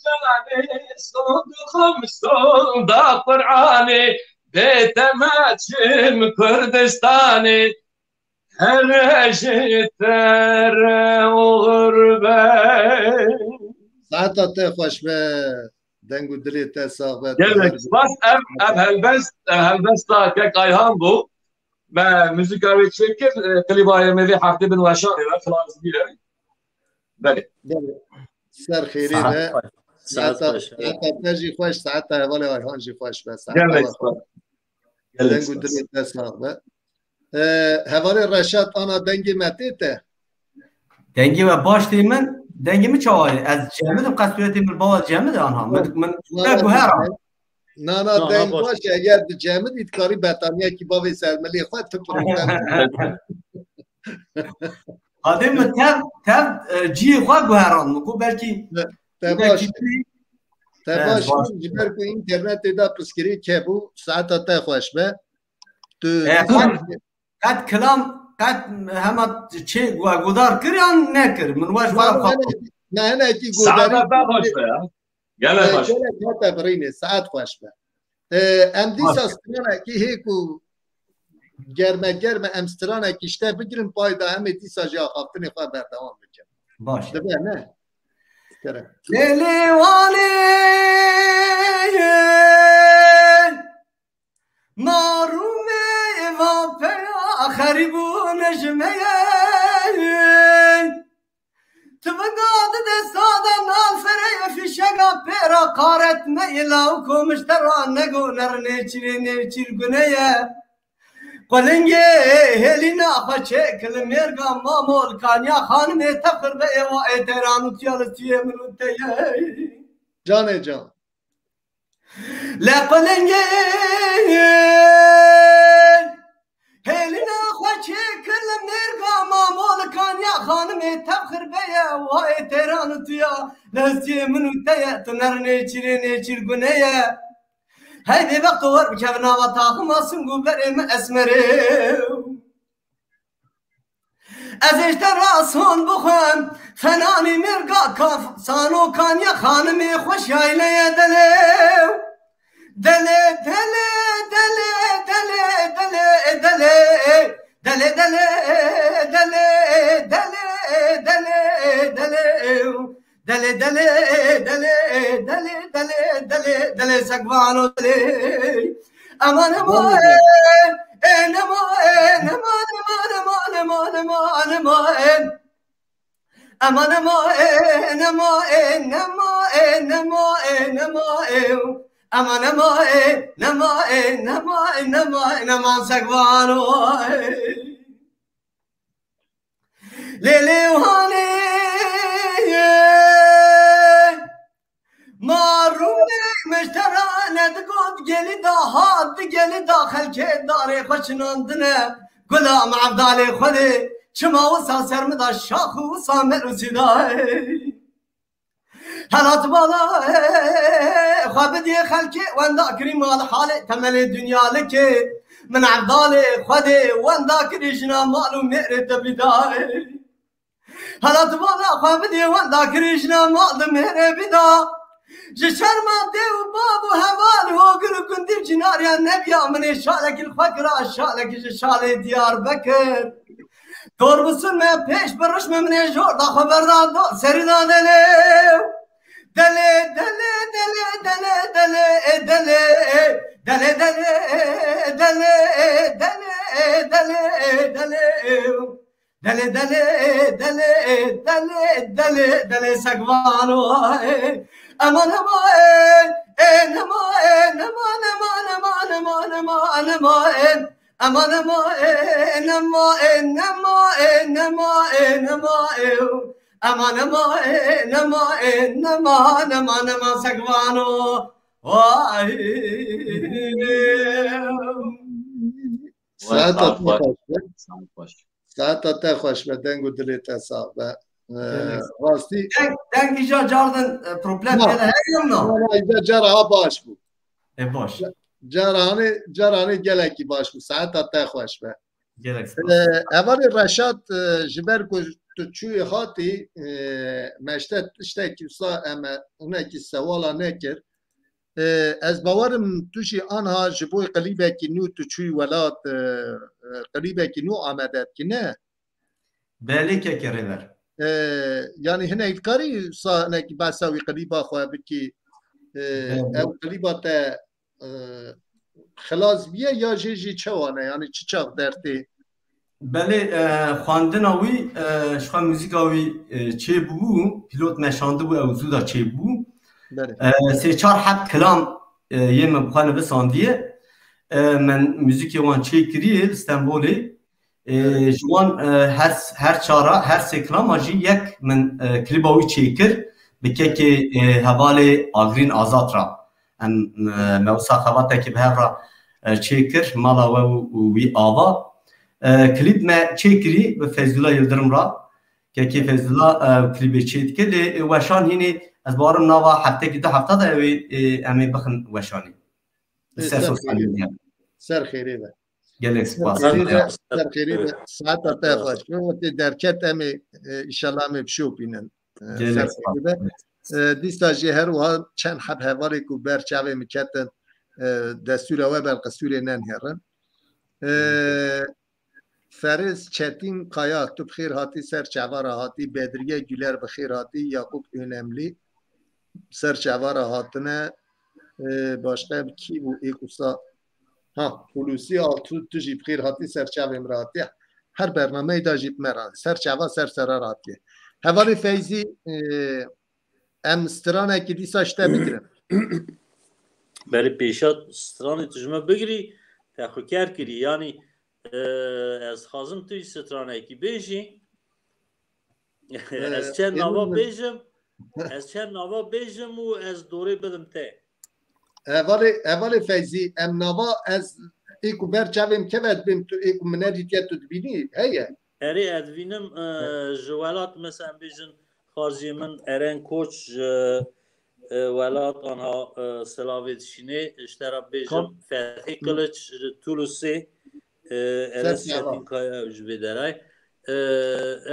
canê, sonduxim sonda Qur'anê, bê te naçim Kurdistanê, here ji te re olur be. Saeta te xweş be, deng û dilê te sax be. Gelek spas. Ev, ev helbest, ev helbesta kek Ayhan bû. Me muzîka wê çêkir, e, klîba yê me vê heftê bin weşanê ve, Xilas Bîre. Belê. Belê. Ser xêrê be. Saet xweş. Saet xweş. Saeta te jî xweş, saeta hevalê Ayhan jî xweş be. Saeta we xweş. Gelek spas. Deng û dilê te sax be. Ee, hevalê Reşat, ana dengê me tê te? Dengê we baş tê min, dengê min çawa ye? Ez cemid im, qesuriyetê min bawa cemid e anha. Min, min ne guhera. Nana, deng baş e, eger di cemidî dikarî betaniyekî bavê sermilê xwe tu problem. Adê min tev, tev, e, cihê xwe guheran min. Ku belkî te baş. Te baş, ji ber ku înternetê de piskirî kebû, saeta te xweş be. Tu qet kilam, qet hema çê gudar kir yan nekir? Min weş were xwe. Me hinekî godarî. Saeta te xweş be ya. Gelek xweş. Gelek hate birînê, saet xweş be. Ee, em dîsa stranekî hê ku germe germe em stranekî ji te bigirin, pay da em ê dîsa jî axaftinê xwe berdewam bikin. Baş. Dibe ne? Kerem. Lêlê wanê narûmê va peya xerîbûne ji me ye. Tu vinga di desta de nafirê fîşega pêra qaret me îla û komiştera nego nernê çirê nêçîr gune ye. Qulingê hêlîna xwe çêk li mêrga mamol kaniya xanimê tefir be êwa ê teyran û tiya li tiyê min û te ye. Canê can. Lê qulingê hêlîna xwe çêkir Nêrga mamolikan ya xanimê tev xirbe ye, wayê têran û tu ya, lestiyê min û te ye, tu nerin nêçîrê nêçîr gune ye. Hey bêbexto wer bikeve nava taxima sing û berê min esmerê. Ez ê ji te rason bixwem, fenanî nêrga kaf, sanokan ya xanimê xweş yayleye delê. Delê, delê, delê, delê, delê, delê. Delê, delê, delê, delê, delê, delê. Delê, delê, delê, delê, delê, delê, delê, segvano delê. Aman, aman, e, e, aman, e, aman, aman, aman, aman, aman, aman, e. Aman, aman, e, aman, e, aman, e, aman, e, aman, e. Aman, aman, e, aman, e, aman, e, aman, e, aman, segvano, e. Lê lê hanê ma rûnê miştera ne digot gelî da hat di gelî da xelkê darê xwe çinandine. Gulam Evdalê Xwedê çima wisa ser min da şax û wisa merûsî da. Helat bala xwe bidiyê xelkê wenda kirî mal halê temelê dinya likê. Min Evdalê Xwedê wenda kirî jina mal û mêrê te bîdayê. Helat bala xwe bidiyê wenda kirî jina mal di mêrê bîda. Ji şerma dê û bav û heval hogir û gundî cinariya nebiya min ê şalekî li xwe kira şalekî ji şalê Diyarbekir. Dor bi sun me pêş bi rişme min ê jor da xwe berda dor serî da delê. Delê, delê, delê, delê, delê, e, delê, e, delê, delê, e, delê, e, delê, e, delê, e, delê, e, delê, delê, e, delê, e, delê, delê, delê, segvano, e. Aman, aman, e, e, aman, e, aman, aman, aman, aman, aman, aman, e. Aman, aman, e, aman, e, aman, e, aman, e, aman, e, aman, aman, e, aman, e, aman, aman, aman, segvano. Vay. Saeta te xweş be. Saet xweş. Saeta te xweş be, deng û dilê te sax be. Ee, Gelek. Rastî. Deng, deng îca cardin, e, problem Na. pêde heye ya na? Na, na, îca cara ha baş bû. E, baş. Caranê, caranê gelekî baş bû. Saeta te xweş be. Gelek spas. Ee, hevalê Reşat, e, ji ber ku tu çûyê hatî, e, me ji te tiştekî wisa em, e, hinekî sewala nekir. E, ez bawerim tu jî anha ji bo qilîbekî nû tu çûyî welat, e, e, qilîbekî nû amade dikî, ne? Belê keke Rêber. E, yanî hinek dikarî wisa hinekî behsa wî qilîba xwe bikî, e, Belê. ew qilîba te, e, xilas bûye ya jê jî çawa ne? Yanî çi çax dertê? Belê, e, xwendina wî, e, ji xwe muzîka wî, e, çêbûbû, pîlot me şandibû, ew zû de çêbû. Belê. E, sê çar heb kilam, e, yê min bi xwe nivisandiye. E, min muzîkê wan çêkiriye li Stenbolê. E, Belê. ji wan, e, her, her çara, her sê kilama jî yek min, e, klîba wî çêkir bi kekê, e, hevalê Agrîn Azad re. Em, e, me wisa xebatekî bi hev re, e, çêkir, mala we û, û wî ava. E, klîp me çêkirî bi Feyzullah Yildirim re. Kekê Feyzullah, e, klîbê çêdike. Lê, e, weşan hînê, ez bawerim nava heftekî du hefta de ew ê, e, em ê bixin weşanê. Li Ê, ser ser sosyal xêrê be. medya. Ser xêrê be. Gelek Ser spas. xêrê be, ser xêrê be. Saeta te xweş be. Wextê derket em ê, e, înşallah em ê bişopînin. E, Gelek ser xêrê be. spas. E, dîsa jî her wiha çend heb hevalê ku ber çavê min ketin, e, destûra we ber qisûrê nenihêrin. E, Feriz Çetin Kaya, tu bi xêr hatî, ser çava re hatî. Bedriye Güler, bi xêr hatî. Yakup Önemli, ser çava re hatine. E, başqa kî bû ê wisa? Ha, Hulusi Altu, tu jî bi xêr hatî, ser çavê min re hatî. Her bernameyê de jî bi me re, ser çava, ser sera re hatiye. Hevalê Feyzî, e, em stranekî dîsa ji te bigirin. Berê pêşa stranê tu ji me bigirî, te xwe ker kirî. Yanî, e, ez dixwazim tu jî stranekî bêjî. E, Ez çend nava bêjim, ez çend nava bêjim û ez dorê bidim te. Hevalê, hevalê Feyzî, em nava ez ê ku ber çavê min keve dibêm tu, ê ku min nedîtiye tu dibînî, heye. Erê, ez dibînim, e, ji welat, mesela, em bêjin, xarziyê min Eren Koç ji, e, welat anha, e, silavê dişînê, ji te re bêjim, Fethî Kiliç ji Tulusê, e, Eres Çetinkaya ji vê derayê. E,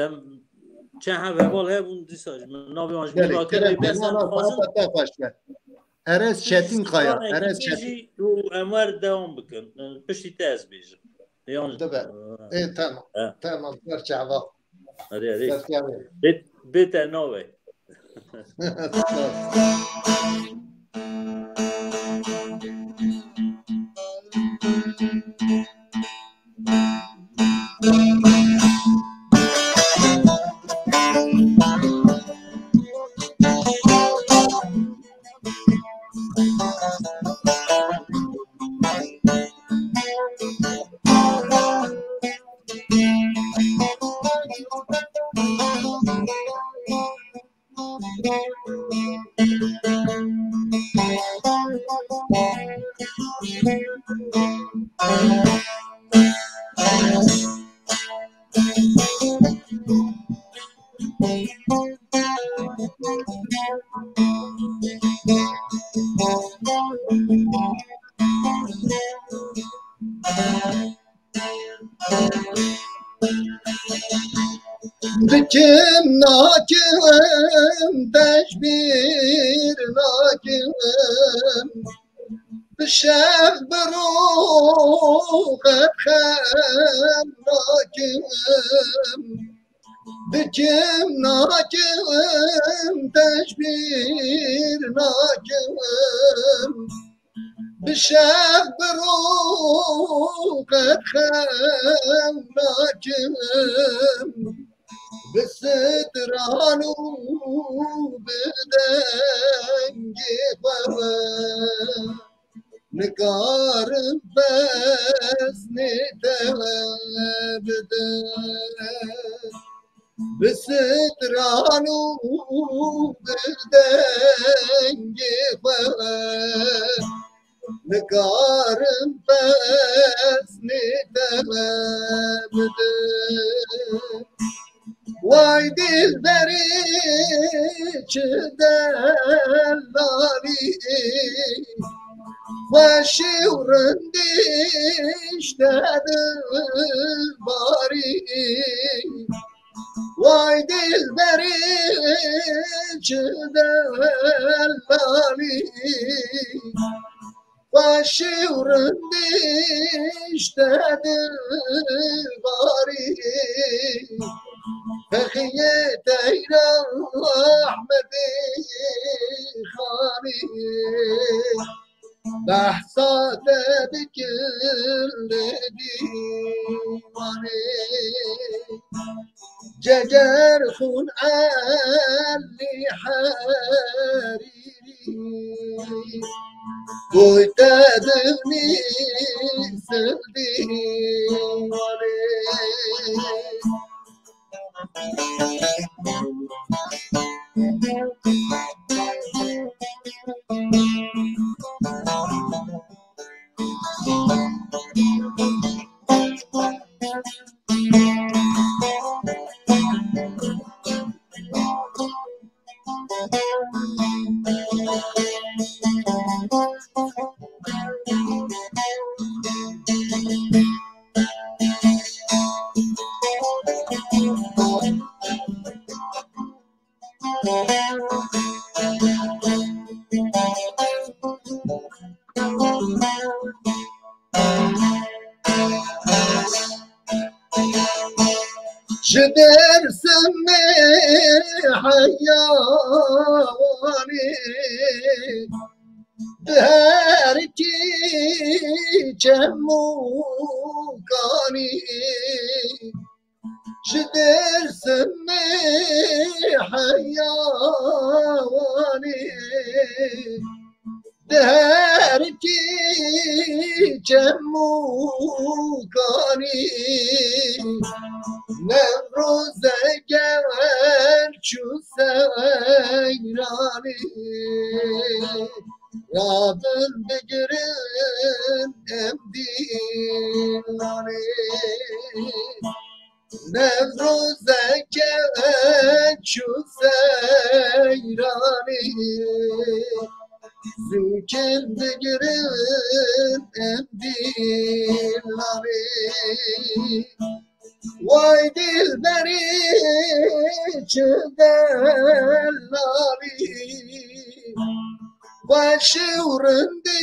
em çend heb heval hebûn dîsa ji min navê wan ji bîr Gelek, gelek, bes em dixwazin. Eres Çetinkaya, Eres Çetin. Û em wer dewam bikin. Piştî te ez bêjim. Yan Dibe. Ê, tamam. He. Tamam, ser çava. Hadi, hadi. Ser çava. Bê, bê te navê. Dikim nakim, te ji bîr nakim. Bi şev bi rû qet xem nakim. Dikim nakim, te ji bîr nakim. Bi şev bi rû qet xem nakim. Bi stran û bi dengê xwe nikarim veznê te bidim. Bi stran û bi dengê xwe nikarim veznê te bidim. Way dilberê çi delalî, xweşî û rindî ji te dilbarî. Way dilberê çi delalî, xweşî û rindî ji te dilbarî. Fexiyê teyra Ehmedê Xanî. Behsa te dikin li dîwanê. Ceger xûn Elî Herîrî. Boy te divnî sildîwanê. Ji Dêrsimê heya wanê, di her kî çem û kanî. Ji Dêrsimê heya wanê, di her kî çem û kanî. Newroze gewer çû seyranê, radin digirin em dîlanê. Newrozeke çû seyranî, zûkin digirin em dîlanî. Way dilberî çi delalî, xweşî û rindî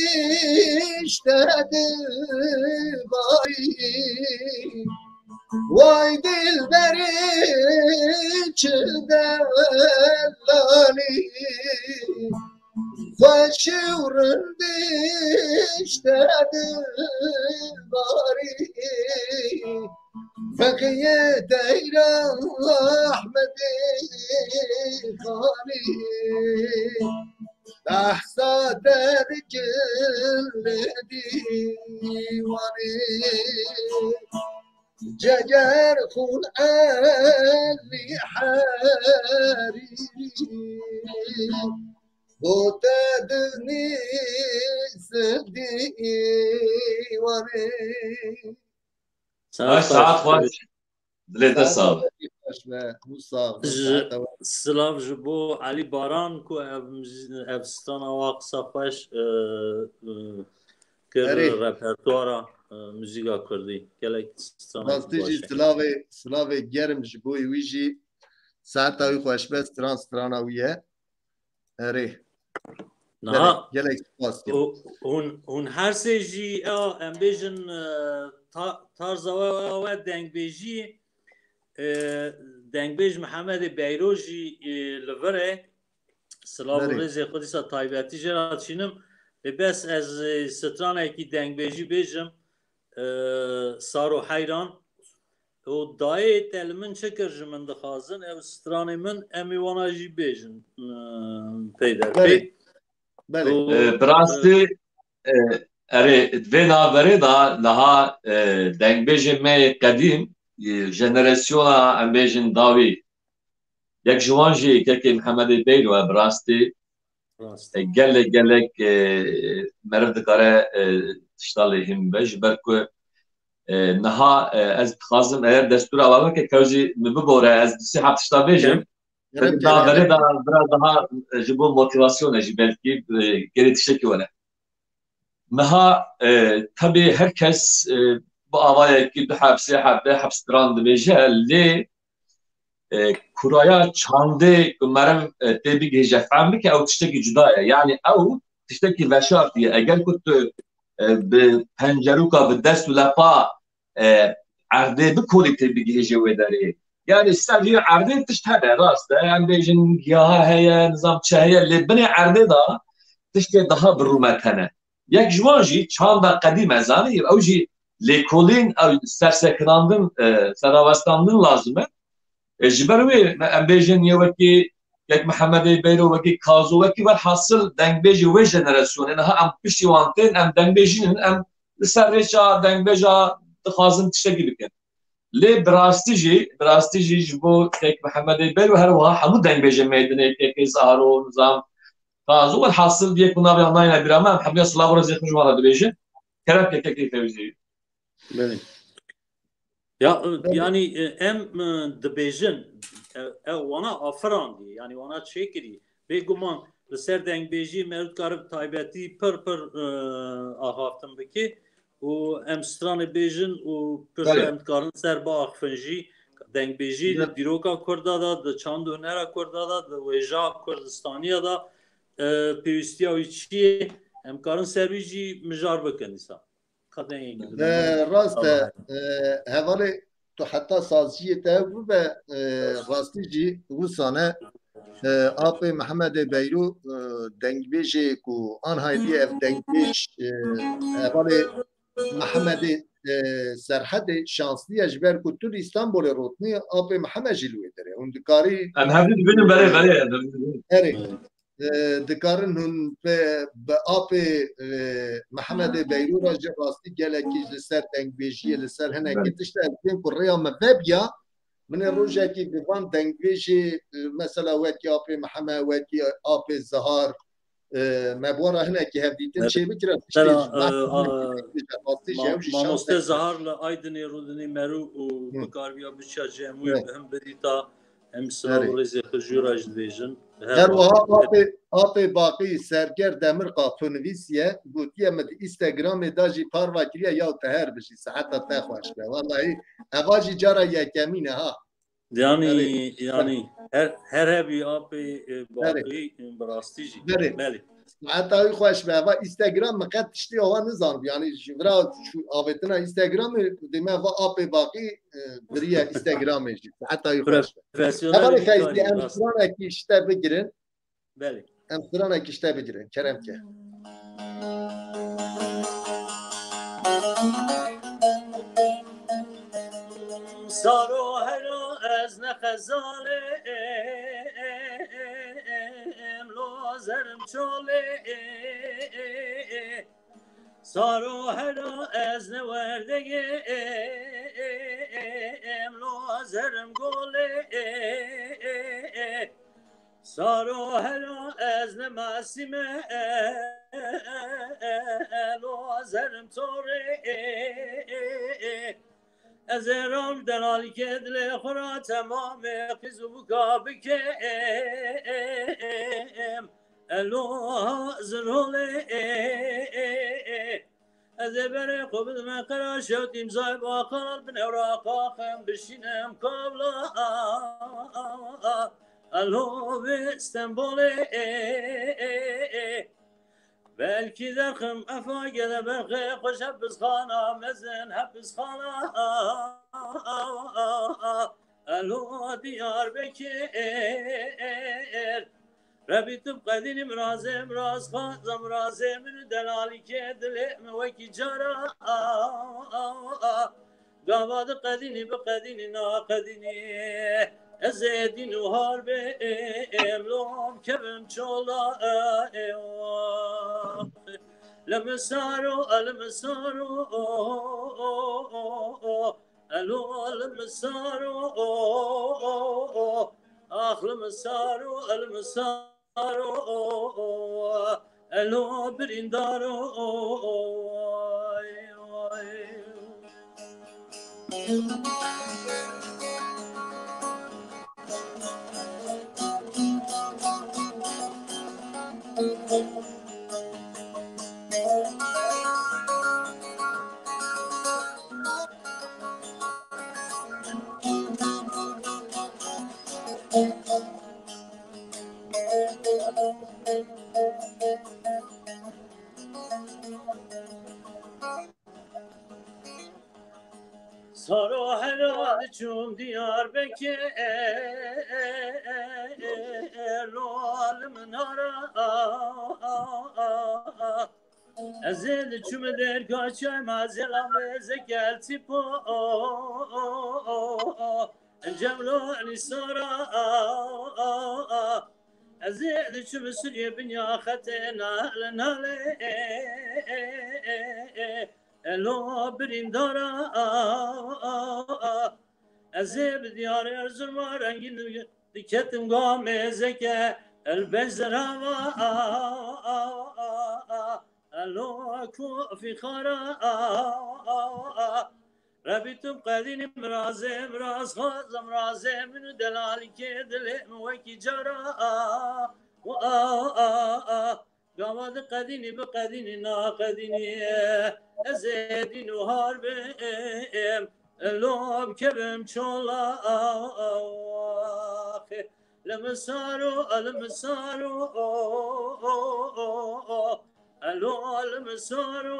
ji te dibarî. Way dilberî çi delalî, xweşî û rindî ji te dibarî. Feqiyê teyra Ehmedê Xanî, behsa te dikin li dîwanê. Ceger xûn Elî Herîrî, bo te dinîsim dîwanê. Saet Baş, saet xweş. Dilê te sax be. Xweş be. Hûn sax be. Ji, Saeta we. Silav ji bo Elî Baran ku ev miz-, ev strana wa qisa xweş, e, e, kir Erê. repertuara, e, muzîka kurdî. Gelek strana Rastî jî baş e. Silavê, silavê germ ji bo wî jî. Saeta wî xweş be, stran strana wî ye. Erê. Niha Gelek, gelek spas dikim. Hûn, hûn her sê jî, ya, em bêjin, e, ta-, tarza we, we dengbêjî, e, dengbêj Mihemedê Beyro jî, e, li vir e. Silav û Belê. rêzê xwe dîsa taybetî jê re çînim. Lê bes ez, e, stranekî dengbêjî bêjim, e, Saro Heyran. Û dayê te li min çi kir ji min dixwazin, ew stranê min, em ê wana jî bêjin, e, peyderpey. Belê. Belê. Û, E, bi rastî, e, erê, di vê navberê de niha, e, dengbêjê me yê qedîm, e, jenerasyona, em bêjin, dawî, yek ji wan jî kekê Mihemedê Beyro e, bi rastî, Rast. e, gelek, gelek, e, meriv dikare, e, tişta lê hîn bibe, ji ber ku, e, niha, e, ez dixwazim, eger destûra we weke, ew jî min bibore, ez du sê heb tişta bêjim. Kerem, kerem, Belkî kerem, daha kerem. berê daha, biraz daha, e, ji bo motivasyonê jî belkî, e, gerê tiştekî were. Niha, e, tabii her kes, e, bi avayekî du heb, sê heb, deh heb stran dibêje, lê, e, kuraya çandê ku meriv, e, tê bigihêje, fehm bike, ew tiştekî cuda ye. Yani ew tiştekî veşartî ye. Eger ku tu, e, bi pencerûka, bi dest û lepa, e, erdê bikolî tê bigihêje wê derê. Yani ser rûyê erdê tişt hene, rast e. Em bêjin giyaha heye, nizam çi heye, lê binê erdê de tiştê daha bi rûmet hene. Yek ji wan jî çanda qedîm e, zanî, ew jî lêkolîn, ew sersekinandin, e, serawestandin lazim e. E, ji ber wê me, em bêjin yê wekî kek Mihemedê Beyro, wekî Kazo, wekî welhasil dengbêjê wê jenerasyonê, niha em piştî wan tên, em dengbêjî nin, em li ser rêça dengbêja dixwazin tiştekî bikin. Lê bi rastî jî, bi rastî jî ji bo kek Mihemedê Beyro, her wiha hemû dengbêjên me yê dinê, kekê Zahro, Nizam, Kazo, welhasil yek ku navê wan nayêne bîra me, em hemiya silav û rêzê xwe ji wan re dibêjin. Kerem ke kekê Fewzî. Belê. Ya, e, Belê. yani, e, em, e, dibêjin, e, e, wana afirandî, yani wana çêkirî. Bêguman li ser dengbêjî me dikare bi taybetî pir pir, e, axaftin bike û em stranê bêjin û pir Belê. em dikarin ser biaxifin jî. Dengbêjî di Belê. dîroka Kurda de, di çand û hunera Kurda de, di wêja Kurdistaniya de, e, pêwîstiya wî çi ye? Em karin ser wî jî mijar bikin dîsa. Ka dengê girtin. E, rast e, Tamam. e, hevalê tu heta saziyê te bibe, e, rastî jî wisa ne, e, apê Mihemedê Beyro, e, dengbêjê ku anhaydiye ev dengbêj, e, hevalê Mihemedê, e, Serhedê şansliye ji ber ku tu li Îstanbulê rotnî, apê Mihemed jî li wê derê. Hûn dikarî Em hevdî dibînin berê, berê, em hevdî dibînin. Erê. E, dikarin hûn bi, bi apê, e, Mihemedê Beyrû re jî rastî gelekî li ser dengbêjiyê, li ser hinekî Belê. tişt ez bên ku rêya min vebiya, min ê rojekî bi van dengbêjê, e, mesela wekî apê Mihemed, wekî apê Zihar, e, me bi wan re hinekî hevdîtin Evet. çê bikire, tiştê Sera, ji behs e, a, rastî jî ma-, ew jî şans mamoste e. Zahar li Aydinê rûdinî merû û Hı. bikariya biçiya cemûyê Evet. bi hin bidîta, em silav Erê. û rêzê xwe jû re ji dibêjin. Her Her wiha wiha. apê, apê Baqî Serger Demirqa xwe nivîsiye, gotiye min di Instagramê de jî parva kiriye ya te her bijî, siheta te xweş be. Wellahî, eva jî cara yekemîn e ha. Yani, Belê. yani her, her hebî apê, e, Belê. Baqî, e, bi rastî jî. Belê. Belê. Heta wî xweş be. Va Instagram min qet tiştê awa nizanibû. Yani ji vira şu avêtina Instagramê dê me va apê Baqî, e, biriye Instagramê jî. Heta wî xweş be. Profesyonel Hevalê bir Feyzî, kar em rast. stranekî ji te bigirin. Belê. Em stranekî ji te bigirin. Kerem ke. Saro hera ez ne xezalê em, lo zerim çolê. Saro hera ez ne werdegê em, lo zerim golê. Saro hera ez ne masîme, lo zerim torê. Ez ê ram delalîkê dilê xwe ra temamê qîz û buka bikem. Elo hazir holê. Ez ê berê xwe bidime qera şewt îmzayê baqal, bi newra qaxim bişînim kabla. Elo vê Stenbolê. Belkî derxim efa gele berxê xweş hep bizxana mezin, hep bizxana. Elo Diyarbekir. Rebî tu bi qedînî mirazê, miraz xwaza mirazê min û delalîkê dilê min wekî cara. Gava di qedînî bi qedînî naqedînî. Ez ê dîn û har bêm, lom kevim çola. Li min saro, li min saro. Elo, li min saro, ax, li min saro, li min saro, elo, birîndaro. Saro hera diçûm Diyarbekir, lo li min nara. Ez ê diçûm Dêrka Çay, Mazêla Mêzek, El Tîpo, Cemlo Nîsara. Ez ê diçûm Sûriyê, binya xetê nal nalê. Elo birîndara. Ez ê bi diyarê Erzurma rengîn diketim ga mêzeke, el bej zerava. Elo ku fîxara. Rebî tu bi qedînî mirazê, miraz xwaza mirazê min û delalîkê dilê min wekî cara. Gava di qedînî bi qedînî naqedînî. Ez ê dîn û har bêm, lom kevim çola. Li min saro, li min saro. Elo, li min saro,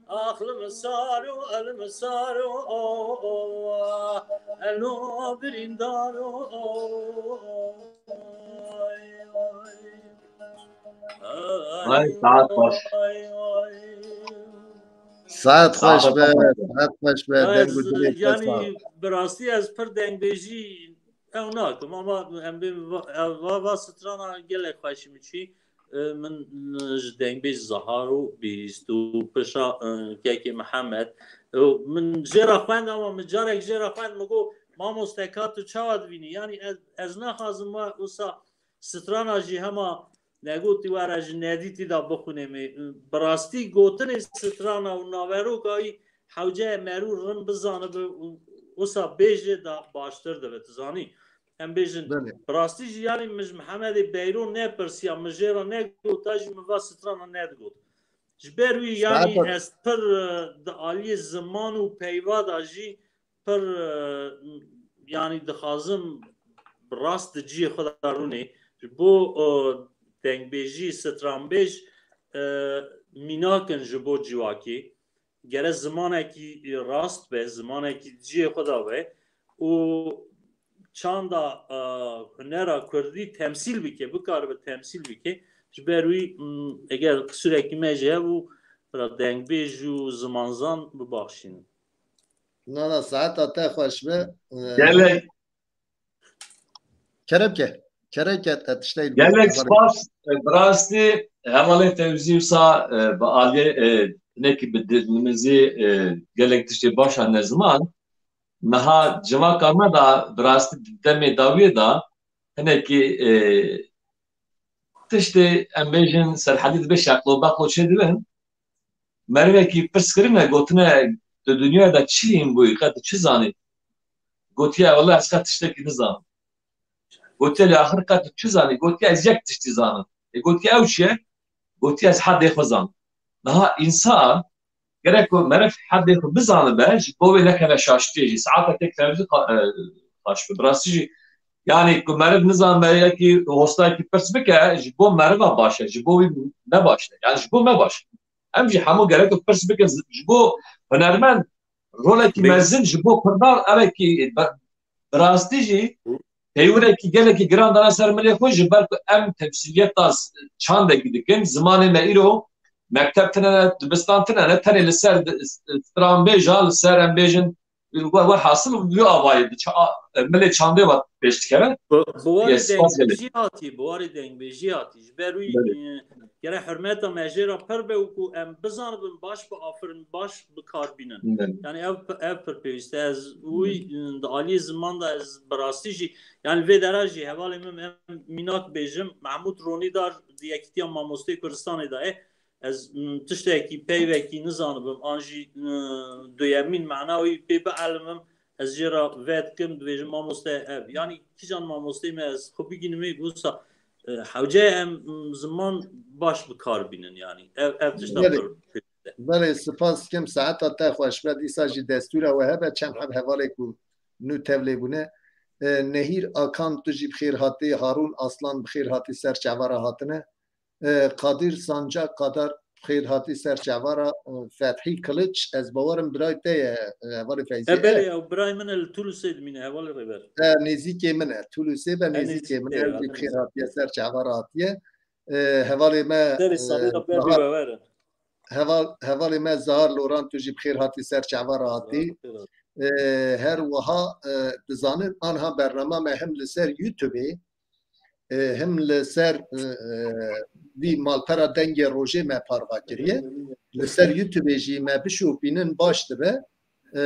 ax, li min saro, li min saro. Elo, birîndaro. Ay, saet xweş. Saet xweş be, saet xweş be, deng û dilê te sağ. Yanî, bi rastî ez pir dengbêjî ew nakim, ama em bê va, va, va strana gelek xweşî min çû. E, min, e, ji dengbêj Zahar û bihîst û pişa, e, kekê Mihemed. E, min jê re xwend, ama min carek jê re xwend, min got, "Mamoste, ka tu çawa dibînî?" Yanî ez, ez naxwazim wa wisa strana jî hema negotî were ji nedîtî de bixwînê me. Bi rastî gotinê strana û naveroka wî hewce ye merû rin bizanibe û wisa bêje de baştir dibe, tu zanî. Em bêjin, Belê. Bi rastî jî, yanî, min ji Mihemedê Beyro nepirsiya, min jê re negota jî, min va strana nedigot. Ji ber wî, yanî, Saet ez pir, e, di aliyê ziman û peyva de jî pir, e, yanî, dixwazim rast di cihê xwe de rûnê. Ji bo, e, dengbêjî, stranbêj, e, mînak in ji bo civakê. Gere zimanekî rast be, zimanekî cihê xwe de be û çanda, e, hunera kurdî temsîl bike, bikaribe temsîl bike. Ji ber wî, m, eger qisûrekî me jî hebû, bira dengbêj û zimanzan bibaxşînin. Na, na, saeta te xweş be. Ee, Gelek. Kerem ke. Kerem ke, te tişteyî Gelek spas, e, bi rastî hevalê Fewzî wisa, e, bi aliyê, e, hinekî bi dilnimizî, e, gelek tiştê baş hatine ziman. Niha civaka me de bi rastî di demê dawiyê de hinekî, e, tiştê em bêjin serhedî dibe şeqlo bexlo çêdibin. Merivekî pirs kirine, gotine, tu dinyaya de çi hîn bûyî, qe tu çi zanî? Gotiye, wele ez qe tiştekî nizanim. Gotiye, lê axir qe tu çi zanî? Gotiye, ez yek tiştî zanim. E, gotiye, ew çi ye? Gotiye, ez hedê xwe zanim. Niha însan gerek ku meriv hedê xwe bizanibe, ji bo wê nekeve şaştiyê jî. Saeta tek tevzî qa-, e, xaş be. Bi rastî jî, yanî ku meriv nizanibe yekî hostayekî pirs bike, ji bo meriva baş e, ji bo wî ne baş e. Yanî ji bo me baş e. Em jî hemû gerek pirs bikin ji bo hunermend, rolekî Peki. mezin ji bo kurdan, evekî bi, bi rastî jî Hı. teywirekî gelekî giran dana ser milê xwe, ji ber ku em temsîliyeta s-, çandekî dikin, zimanê me îro mekteb tine ne, dibistan tine ne, tenê li ser di-, s-, stranbêja, li ser em bêjin, we, we hasil û wî avayê di ça-, milê çandê ve pêş dikeve. Bi, bi warê Yes, spas gelek. dengbêjî hatî, bi warê dengbêjî hatî. Ji ber wî, Belê. e, gere hurmeta me jê re pir be û ku em bizanibin baş biafirin, baş bi kar bînin. Belê. Yani ev, ev pir pêwîst e. Ez wî, Belê. e, di aliyê ziman de ez bi rastî jî, yani vê dera jî hevalê min em mînak bêjim, Mehmûd Ronîdar di Yekîtiya Mamosteyê Kurdistanê de ye. Ez, m, tiştekî peyvekî nizanibim, an jî, m, duyemîn mana wî pê bielimim, ez jê re vedikim, dibêjim, mamoste ev. Yanî kîjan mamosteyê me ez xwe bigînim ê wisa, e, hewce em, m, ziman baş bi kar bînin yanî. Ev, ev tişta Belê. pir, pir. Belê, spas dikim, saeta te xweş be, dîsa jî destûra we hebe, çend heb hevalê ku nû tevlê bûne. E, Nehîr Akan, tu jî bi xêr hatî, Harûn Aslan bi xêr hatî ser çava re hatine. E, Kadir Sancak Kadar xêr hatî ser çava re, e, Fethî Kiliç, ez bawerim birayê te ye, e, hevalê Feyzî. E, belê, e, ew birayê min e, li Tulûsê dimîne, hevalê Rêber. E, nêzîkê min e, Tulûsê be E, nêzîkê min e, nêzîkê, ew jî bi xêr hatiye, ser çava re hatiye. E, hevalê me, Serê e, salê de pê Zahar, bî we were. Heval, hevalê me Zahar Loran, tu jî bi xêr hatî ser çava re hatî. Zahar, xêr hatî. E, her wiha, e, dizanin, anha bernama me him li ser YouTubeê, e, him li ser, e, e, vî malpera Dengê Rojê me parva kiriye. Li ser YouTubeê jî me bişopînin baş dibe. E,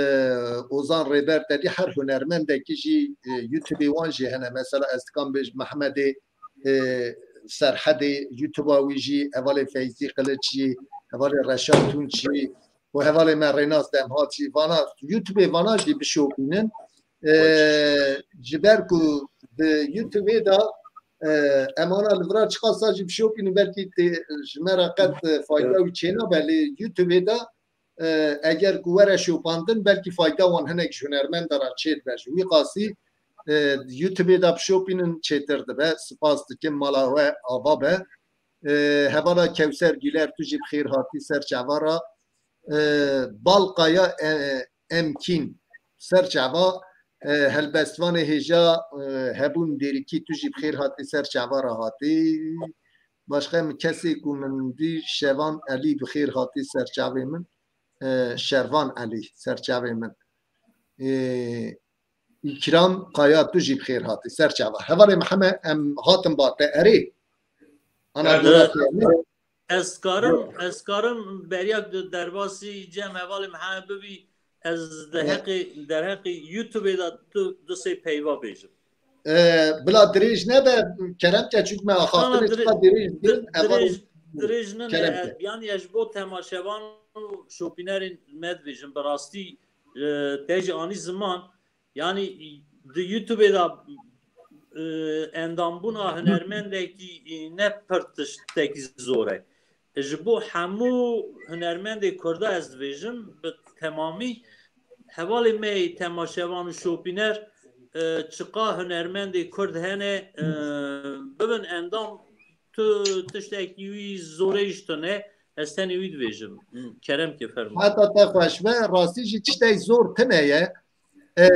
Ozan Rêber Tedî her hunermendekî jî, e, YouTubeê wan jî hene. Mesela ez dikan bêj Mehmedê, e, Serhedê, YouTube'a wî jî, hevalê Feyzî Kiliç jî, hevalê Reşat Tunç jî û hevalê me Rênas Demhat jî vana, YouTubeê vana jî bişopînin. E, Xweş. Ji ber ku di YouTubeê de, e, em ana li vira çiqasa jî bişopînin, belkî tê, ji me re qet, e, fayda wî çênabe, lê YouTubeê de, e, eger ku were şopandin, belkî fayda wan hinek ji hunermenda re çêdibe. Ji wî qasî, e, YouTubeê de bişopînin çêtir dibe. Spas dikim, mala we ava be. E, hevala Kewser Güler, tu jî bi xêr hatî ser çava re. E, Balqaya, e, Emkîn, ser çava, e, helbestvanê hêja, e, Hebûn Dêrikî, tu jî bi xêr hatî ser çava re hatî. Başqa min kesê ku min dî Şevan Elî bi xêr hatî ser çavê min. E, Şervan Elî ser çavê min. E, Îkram Kaya, tu jî bi xêr hatî ser çava. Hevalê Mihemed, em hatin ba te erê. Ana Evet. dora te erê. Ez karim, ez karim beriya ku derbasî cem hevalê Mihemed bibî, ez de Hı. heqê, derheqê YouTubeê de tu, du sê peyva bêjim. E, bila dirêj nebe, kerem ke, çûk me axaftinê çiqa dirêj bin, ev dirêj, dirêj nine, kerem ke. Yani ez ji bo temaşevan û şopînerên me dibêjim, bi rastî, e, te jî anî ziman, yani di YouTubeê de, e, endambûna hunermendekî, e, ne pir tiştekî zor e. Ji bo hemû hunermendê Kurda ez dibêjim, bi temamî hevalê me yê temaşevan û şopîner, e, çiqa hunermendê Kurd hene, e, bibin endam, tu tiştekî wî zorê ji tune, ez tenê wî dibêjim. Kerem ke, fermo. Heta te xweş be, rastî jî tiştek zor tune ye. E,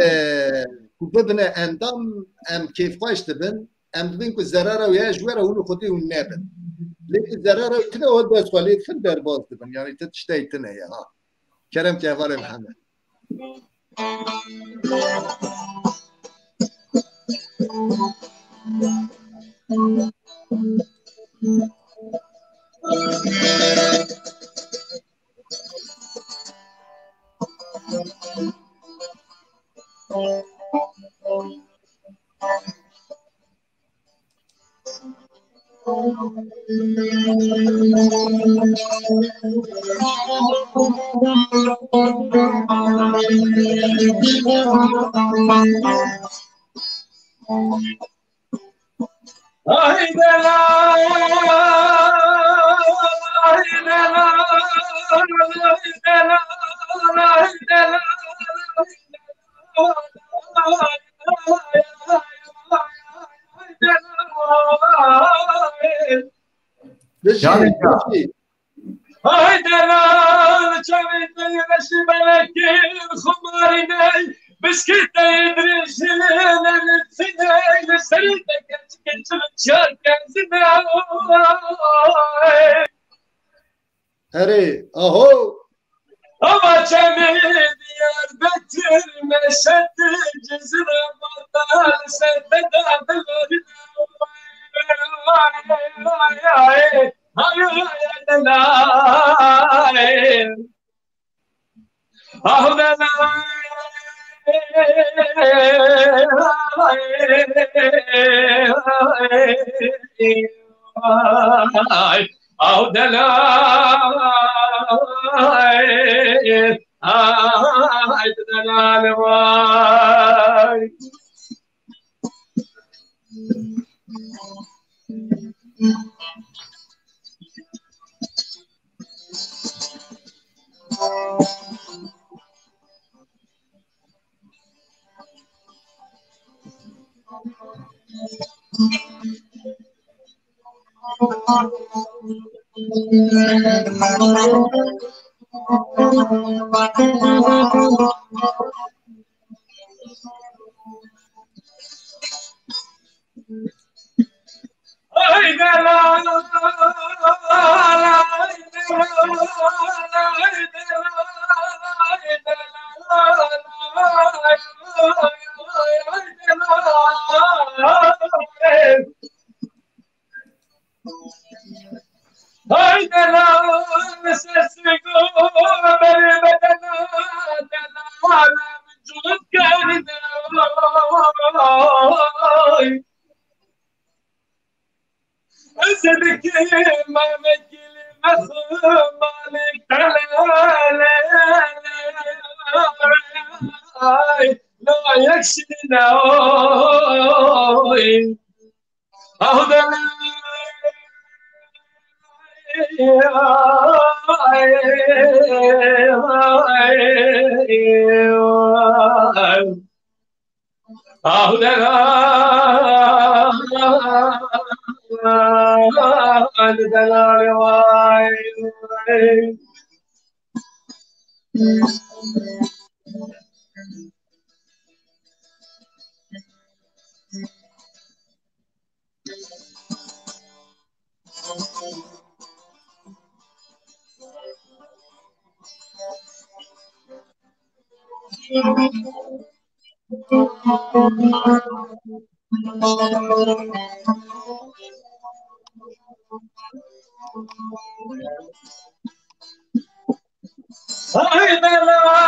ku bibine endam, em kêfxweş dibin. Em dibin ku zerara wê ji we re hûn û xwedî hûn nebin. Lê ku zerara wê tune, o dest xwe lê dixin, derbas dibin. Yani ti tiştê tune ye ha. Kerem ke hevalê Mihemed. Bijî, bijî. Ay delal, çavê te yê reşî belekî xumarî ney, biskê te yê dirêjî nerifî ney, li serê te keçikê çil çar kezine. Erê, aho. Ava çemê Diyarbekir, Meşet, Cizre, Batal, Serteda, Dilarine. Ay, ay, ay.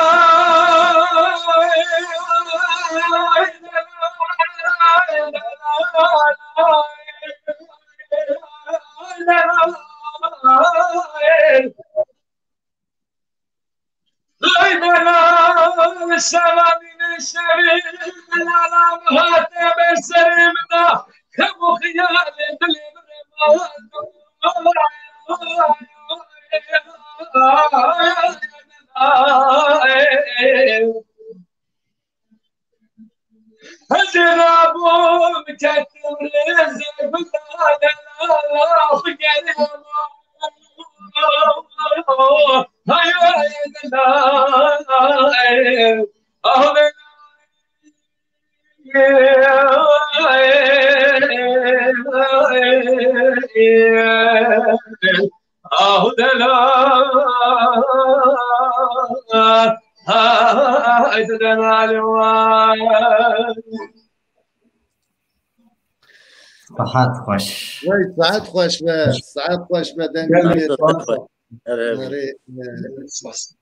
Sihet xweş. Wey, sihet xweş be, sihet xweş be, dengê Gelin, te. Sihet xweş. Erê, Erê,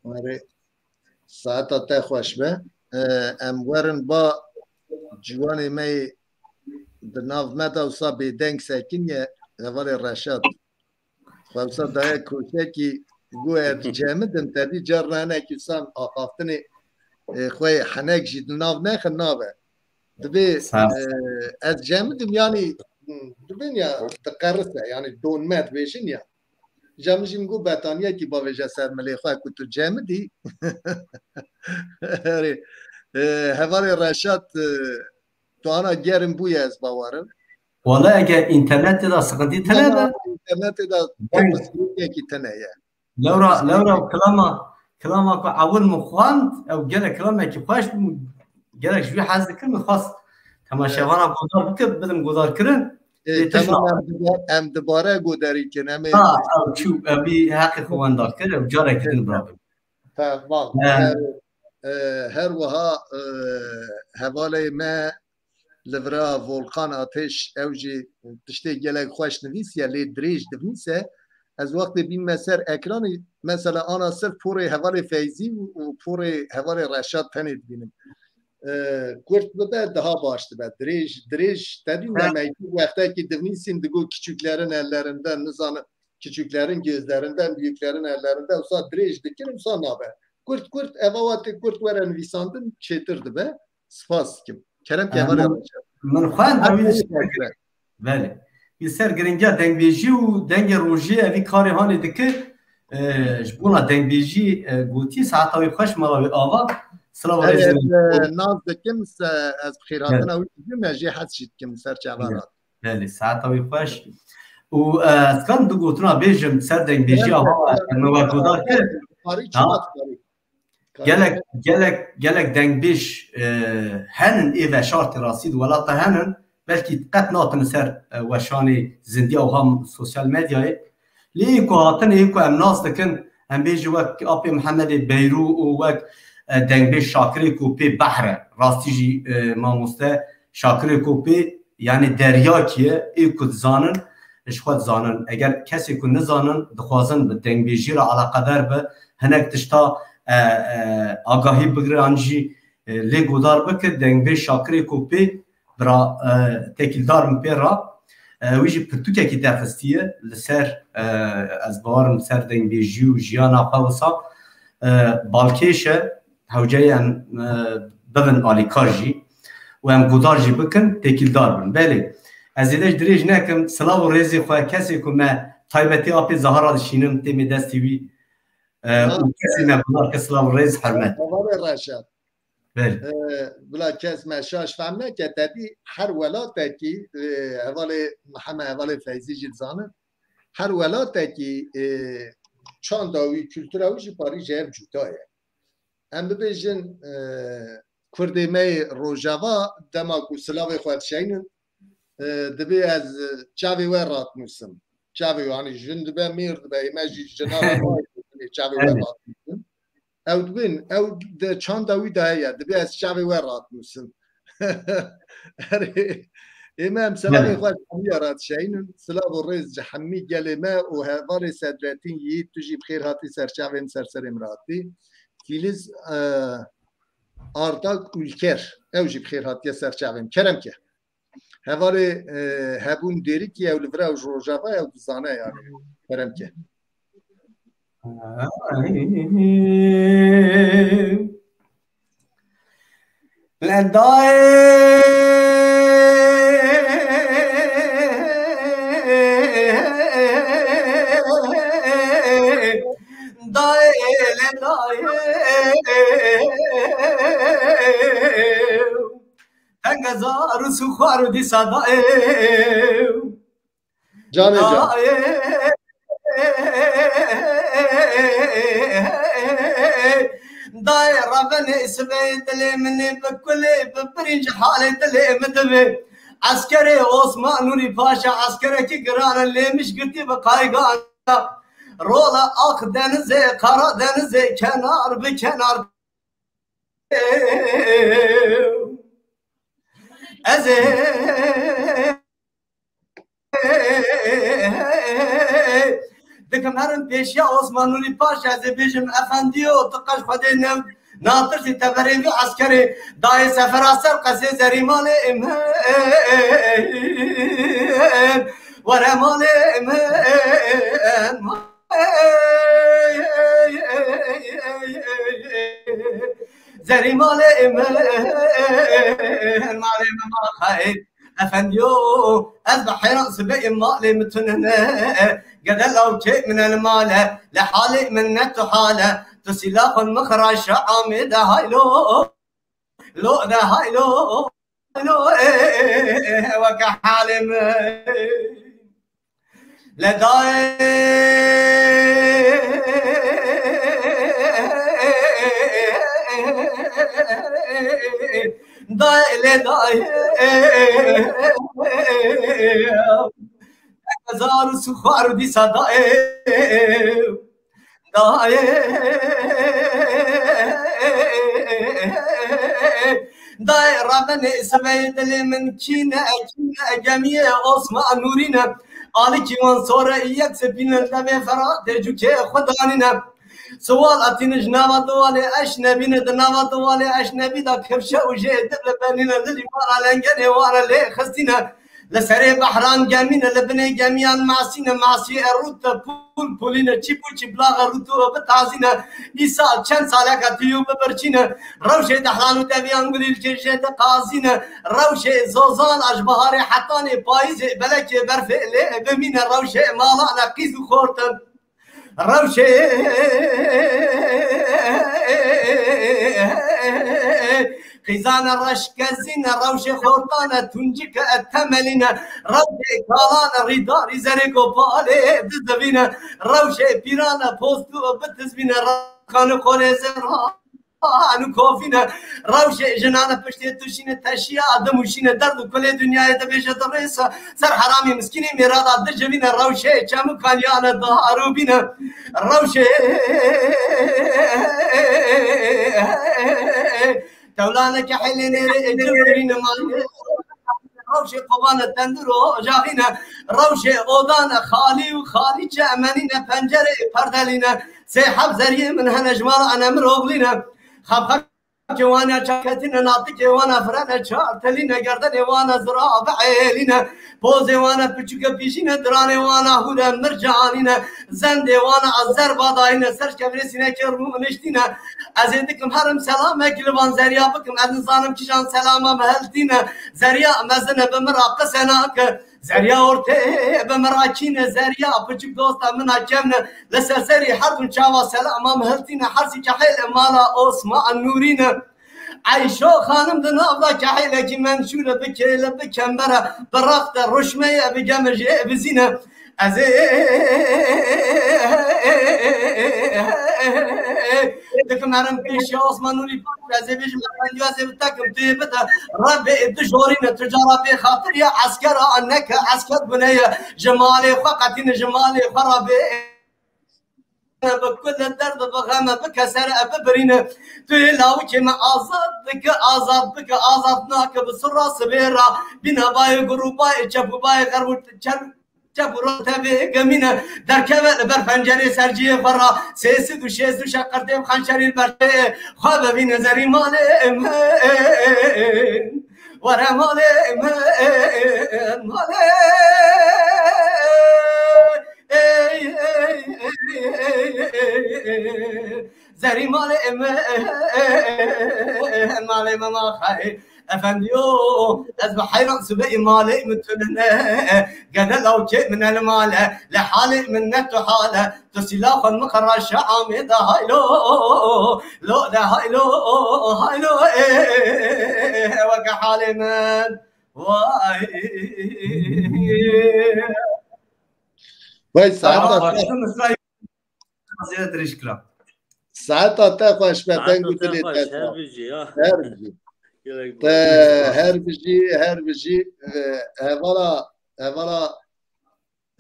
erê. Saeta te xweş be. E, em werin ba ciwanê me yê di nav me de wisa bêdeng sekiniye, hevalê Reşat. Xwe wisa daye koşekî, got, ez cemid im, te dî carna hinekî wisa axaftinê, e, xwe yê henek jî di nav nexe nabe. Dibê, Sağ ol. E, ez cemid im, yanî, dibên ya diqerise, yanî donme dibêjin ya. Îja min jî min got betaniyekî bavêje ser milê xwe ku tu cemidî. Erê, e, hevalê Reşat, e, tu ana germ bûye ez bawerim. Wala eger înternetê de sıkıntı tine be. Înternetê de Deng. Sıkıntı tine ye. Lewra, lewra kilama, kilama ku ewil min xwend, ew gelek kilamekî xweş bû, gelek ji wî hez dikim, min xwest temaşevana godar bikir, bidim godar kirin. E, Ê, tişt tamam, nabe. Em diba-, em dibare godarî kin, em ê Ha, ew çû, ew bî heqê xwe wenda kir, ew carekî din birabin. Tamam. E, E, e, her wiha, e, hevalê me li vira Volkan Ateş, ew jî tiştê gelek xweş nivîsiye, lê dirêj divnîse. Ez wextê bînme ser ekranê, mesela ana sirf porê hevalê Feyzî û, û porê hevalê Reşat tenê dibînim. E, kurt bibe, daha baş dibe. Dirêj, dirêj, te dî Ha. me meytû wextekî divnîsîn digo küçüklerin ellerinde, nizanim, küçüklerin gözlerinden, büyüklerin ellerinde, wisa dirêj dikin, wisa nabe. Kurt, kurt, eva wextê kurt were nivîsandin, çêtir dibe. Spas dikim. Kerem ke Aha, hevalê min, Reşat. Min xwend Ha, ew ê evet, ser evet. Belê. Ê ser giringiya dengbêjî û dengê rojê evî karê hanê dikir. E, ji bona dengbêjî, e, gotî, saeta wî xweş, mala wî ava. Silav û Erê, rêzê ez, min. E, naz dikim, se-, ez bi xêrhatina Belê. Wî dikim, ez jê hez jî dikim, ser çava Belê. Rat. Belê, saeta wî xweş. Û, e, ez karim du gotina bêjim, ser dengbêjiya Belê, ha, belê. Me we godar kir. Tarî Ha? çima tarî? Gelek, gelek, gelek dengbêj, e, henin ê veşartî rastî di welata henin, belkî qet natin ser, e, weşanê zindiya û ham sosyal medyayê. Lê ê ku hatin, ê ku em nas dikin, em bêjî wek Apê Mihemedê Beyrû û wek, e, dengbêj Şakirê Kopê Behr e. Rastî jî, e, mamoste Şakirê Kopê, yanî deryakî ye, ê ku dizanin, ji xwe dizanin. Eger kesê ku nizanin, dixwazin bi dengbêjî re eleqedar be, hinek tişta, e, e, agahî bigire an jî, e, lê godar bike, dengbêj Şakirê Kopê bira, e, tekîldar min pê re, e, wî jî pirtûkekî derxistiye li ser, e, ez bawerim li ser dengbêjî û jiyana xwe wisa, e, balkêş e, hewceyê em, e, bibin alîkar jî û em godar jî bikin, têkildar bin. Belê, ez zêde ji dirêj nekim, silav û rêzê xwe kesê ku me taybetî apê Zahara dişînim, têmê destê wî, e, û kesê me godar ke silav û rêz, hurmet. Hevalê Reşat. Belê. E, bila kes me şaş fehm neke, te dî her welatekî, e, hevalê Mihemed, hevalê Feyzî jî dizanin, her welatekî, e, çanda wî, kultura wî jî parî ji hev cuda ye. Em bibêjin, e, Kurdê me yê Rojava, dema ku silavê xwe dişeynin, e, dibê ez, e, çavê we radnûsim. Çavê we, hanî jin dibe, mêr dibe, ê me jî jina re nayê çavê we Evet. radnûsim. Ew dibên, ew di çanda wî de heye, dibê ez çavê we radnûsim. Erê, ê me em selamê Evet. xwe ji hemî ya radişeynin. Silav û rêz ji hemî gelê me û hevalê Sedretîn yî, tu jî bi xêr hatî ser çavên ser serê min re hatî. Fîliz, e, Ardak Ülker, ew jî bi xêr hatiye ser çavên. Kerem ke. Hevalê, e, hebûn Dêrikî ew li vir ew ji Rojava ew dizane yani. Kerem ke. Lendayê, dayê, lendayê. Tengezar û suxwar û dîsa dayê. Canê can. Dayê, dayê, revenê sibê dilê min ê bi kulê, bi birinci halê dilê min divê. Eskerê Osman Nûrî Paşa, eskerekî giran e, lê min ji girtî bi qaygan e. Rola Ak Denizê, Kara Denizê, kenar bi kenar. Ez ê dikim herim pêşiya Osman Nûrî Paşa, ez ê bêjim, efendiyo, tu qeş Xwedê ne, natirsî, te berê vî eskerê dayê sefera ser qesê zerî malê min, were malê min. Zerî malê min, malê min maxayê. Efendiyo, ez bi heyran sibê malê min tune ne. Gede lawkê min el male, le halê min ne tu hale. Tu sîla xwe min xiraşa amê de haylo. Lo de haylo, haylo, e, e, e, e, weke halê min. Le dayê, dayê, le dayê. Hezar û suxwar û dîsa dayê. Dayê, dayê, rebenê sibê dilê min kîne, kîne, gemiyê Osman Nûrî ne. Alikî wan sore yek sipîne, devê Feratê cûkê xwe danîne. Siwal etîne ji nava diwalê eşnebî ne, di nava diwalê eşnebî de kifşe û jê dib li benîne, li lîmana lengenê wan e lê xistîne. Li serê behran gemîne, li binê gemiyan masîne, masî e rût e pûl pûlîne, çî pûl çî blaxe rût û bitazîne. Îsal çend saleka tî û bibirçîne. Rewşê dehlan û deviyan gulîlkê jê diqazîne. Rewşê zozan a ji biharê hetanê payîzê belekê berfê lê bimîne. Rewşê malane qîz û xortin. Rewşê qîzane reşkezîne, rewşê xortane tuncike temelîne, rewşê kalane rîdarî zerê gopalê dizivîne, rewşê pîrane postu bitizvîne, rewşê xanê xolê zera anu kofîne, rewşê jinane piştê tuşîne, teşiya dimûşîne, derd û kulê dinyayê dibêje dirêse, ser heramî miskînî mîrada dijivîne, rewşê çemû kaniyane diharûbîne, rewşê tewlane kehêlê nêrê ê civirîne mayê. Rewşê qobane tendir û ocağîne. Rewşê odane xalî û xalî çemenîne, pencerê perdelîne. Sê heb zeriyê min hene ji mala ene miroglîne. Xebxeb ke wana çaketîne, natikê wana firene çar telîne, gerdenê wana zira bielîne. Pozê wana piçûke pîjîne, diranê wana hûre mircanîne. Zendê wana a zerba dayîne, ser kevirê sînekê rûniştîne. Ez ê dikim herim selamek li van zeriya bikim. Ez nizanim kîjan selama me heltîne. Zeriya mezin e, bi min ra qise nake. Zeriya ortê bi min ra kîne. Zeriya piçik dosta min a kevne. Li ser serî her du çawa selama me heltîne. Hersî kehêl e mala Osman Nûrî ne. Eyşo xanim di nav da kehêlekî menşûr e, bi kêle, bi kembere, bi rexte, ruşmeye, bi gemijê, bi zîne. Ez ê dikim herim pêşiya Osman Nûrî Paşa, ez ê bêjim, efendiyo, ez ê bitekim, tu yê bide, Rebbê dijorîne, tu cara bê xatir ya eskera, neke esker gune ye, ji malê xwe qetîne, ji malê xwe re bê bi kul derd, bi xeme, bi kesere, bi birîne. Tu yê lawikê me azad dike, azad bike, azad nake, bi sura sibê ra, bîna bayê gurûbayê, çep û bayê xerb û çer-, çep û ro tevê gemîne, derkeve li ber pencerê serciyê xwe ra, sê sed û şêst û şeqirtê bi xençerî li ber tê xwe bibîne zerî malê min. Were malê min, malê. Ey, ey, ey, ey, ey, ey. Zerî malê min, malê min maxay. Efendiyo, ez bi heyran sibê malê min tunine. Gede lawkê min el male. Le halê min ne tu hale. Tu sîla xwe miqera şe amê de haylo, lo de haylo, haylo, ê, weke halê min. Vay. Vay, saeta Tamam, te, başka mısra ziyade dirêj kira. Saeta te xweş be, Saeta deng û te dilê xweş, te her sağ. Bijî ya. Her bijî. Gerek Te bu. Her bijî, her bijî. E, hevala, hevala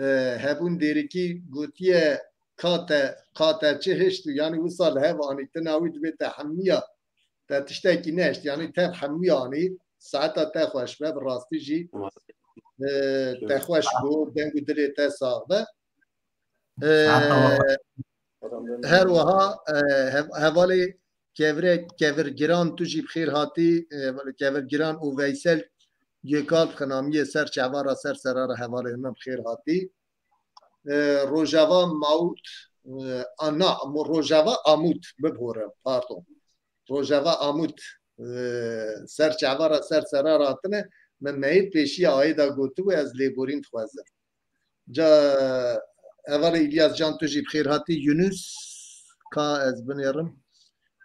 e, hebûn dêrikî gotiye, ka te, ka te çi hişt û yanî wisa li hev anî, tina wî dibê te hemiya, te tiştekî nehişt, yanî tev hemiya anî, saeta te xweş be, bi rastî jî, e, te xweş got, deng û dilê te sax be. E, Saeta we xweş. Her wiha, e, hev-, hevalê Kevre-, Kevirgiran, tu jî bi xêr hatî, e, Kevirgiran û Veysel Gökalp xinamiyê ser çava ra ser serara hevalê min bi xêr hatî. E, Rojava Mawut, e, a, na, Mo-, Rojava Amût, bibore, pardon. Rojava Amût, e, ser çava ra ser serara hatine, me meyê pêşiya ayê de gotibû, ez lêborîn dixwazim. Ca, hevalê Îlyas Can, tu jî bi xêr hatî. Yunus, ka ez binêrim.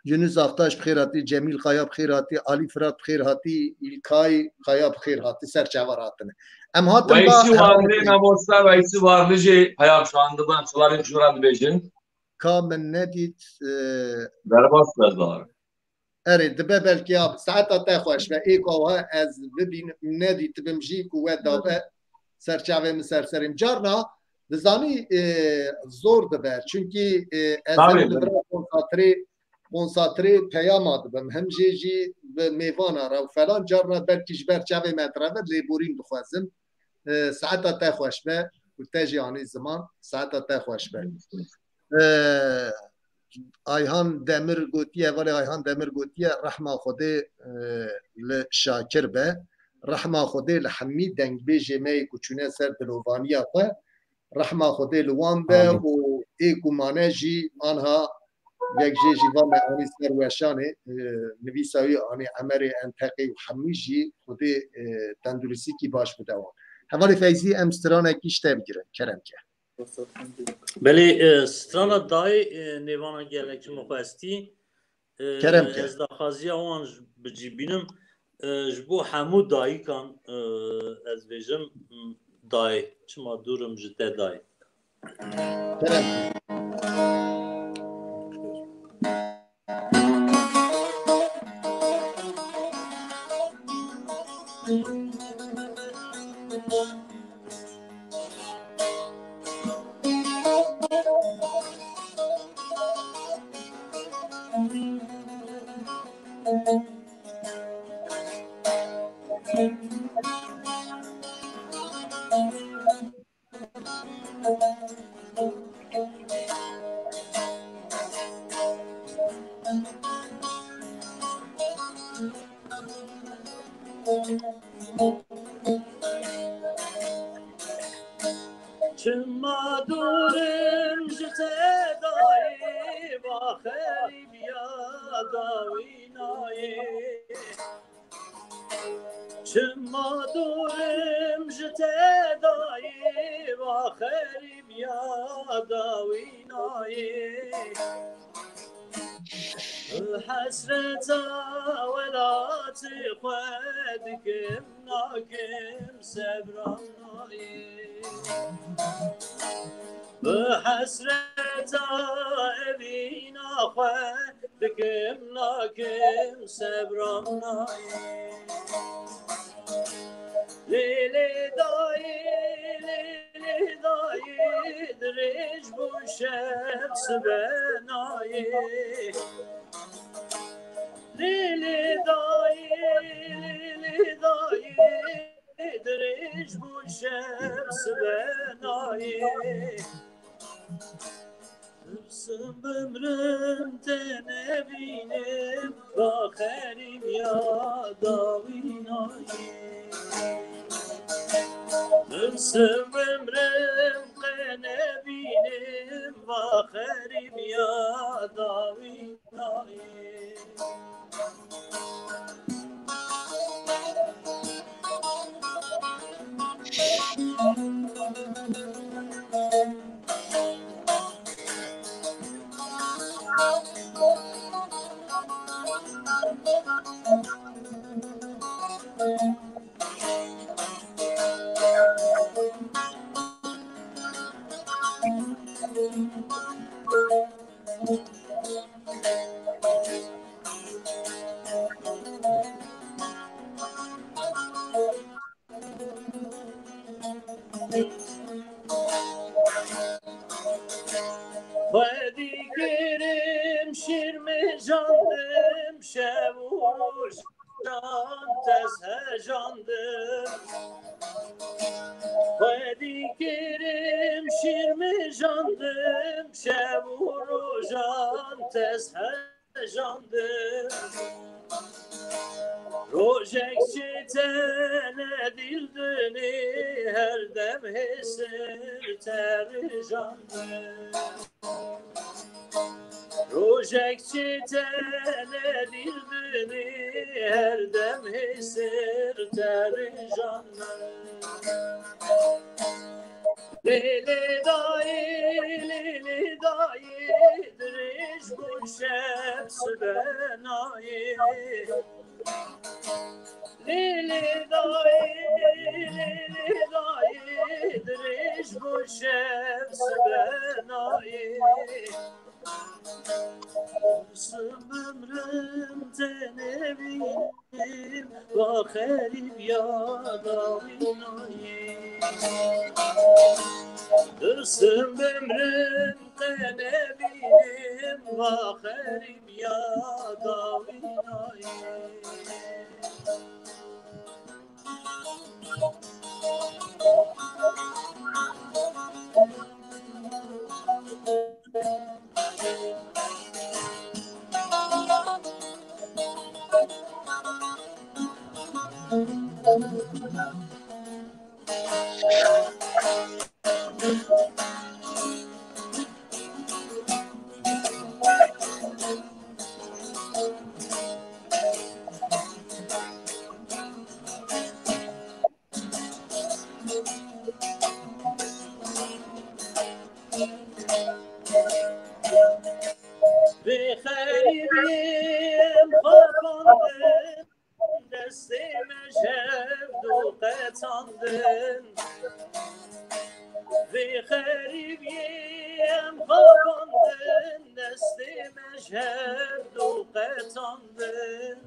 Yunus Aktaş bi xêr hatî, Cemîl Kaya bi xêr hatî, Alî Firat bi xêr hatî, Îlkay Kaya bi xêr hatî, ser çava hatine. Em hatin Weysî ba Warlî, mamosta Weysî Warlî jî peyam şandibin, em silavên ji we re dibêjin. Ka min nedît, e, Derbas be zar. Erê, dibe belkî ya saeta te xweş be. Êka wiha ez bibînim, nedîtibim jî ku we dabe ser çavê min ser serê min. Carna dizanî, e, zor dibe. Çunkî, e, ez Tabii, hem li vir tabii. re konsantrê, konsantrê peyama dibim. Hem jê jî bi mêvana re û falan carna belkî ji ber çavê me direve lêborîn dixwazim. E, saeta te xweş be û te jî anî ziman. Saeta te xweş be. E, Ayhan Demir gotiye, hevalê Ayhan Demir gotiye, rehma Xwedê, e, li Şakir be. Rehma Xwedê li hemî dengbêjê me yê ku çûne ser dilovaniya xwe. Rehma Xwedê li wan be Amîn. Û ê ku mane jî anha yek jê jî va me anî ser weşanê, e, nivîsa wî anî Emerê Enteqî û hemî jî Xwedê, e, tenduristîkî baş bide wan. Hevalê Feyzî, em stranekî ji te bigirin, kerem ke. Belê, e, strana dayê, e, nêvana gelek ji min xwestî. E, Kerem ke. Ez daxwaziya wan ji, bi cî bînim. E, ji bo hemû dayikan, e, ez bêjim, m, dayê, çima dûr im ji te dayê. Kerem ke. Çima dûr im ji te dayê, va xerîbiya dawînayê. Çima dûr im ji te dayê, va xerîbiya dawînayê. Hesreta welatê xwe dikim, nakim sebra nayê. Bi hesreta evîna xwe dikim, nakim sebra nayê. Lê lê dayê, lê lê dayê, dirêj bû şev sibe nayê. Lê lê dayê, lê lê dayê, dirêj bû şev sibe nayê. Tirsim bimrim te nebînim, va xerîb ya dawînayê. Tirsim bimrim te nebînim, va xerîb ya dawînayê. Xwedî kirim şîr mijandim, şev û rojan tez hejandim. Xwedî kirim şîr mijandim, şev û rojan tez hejandim. Rojek çêtene dîl dinê, her dem hêsir te rijandim. Rojek çêtene dîl dinê, her dem hêsir te rijandim. Lê lê dayê, lê lê dayê, dirêj bû şev sibe nayê. Lê lê dayê, lê lê dayê, dirêj bû şev sibe nayê. Tirsim bimrim te nebînim, va xerîb ya dawînayê. Tirsim bimrim te nebînim, va xerîb ya dawînayê. Vê xerîbiyê em xapandin, destê me ji hev du qetandin. Vê xerîbiyê em xapandin, destê me ji hev du qetandin.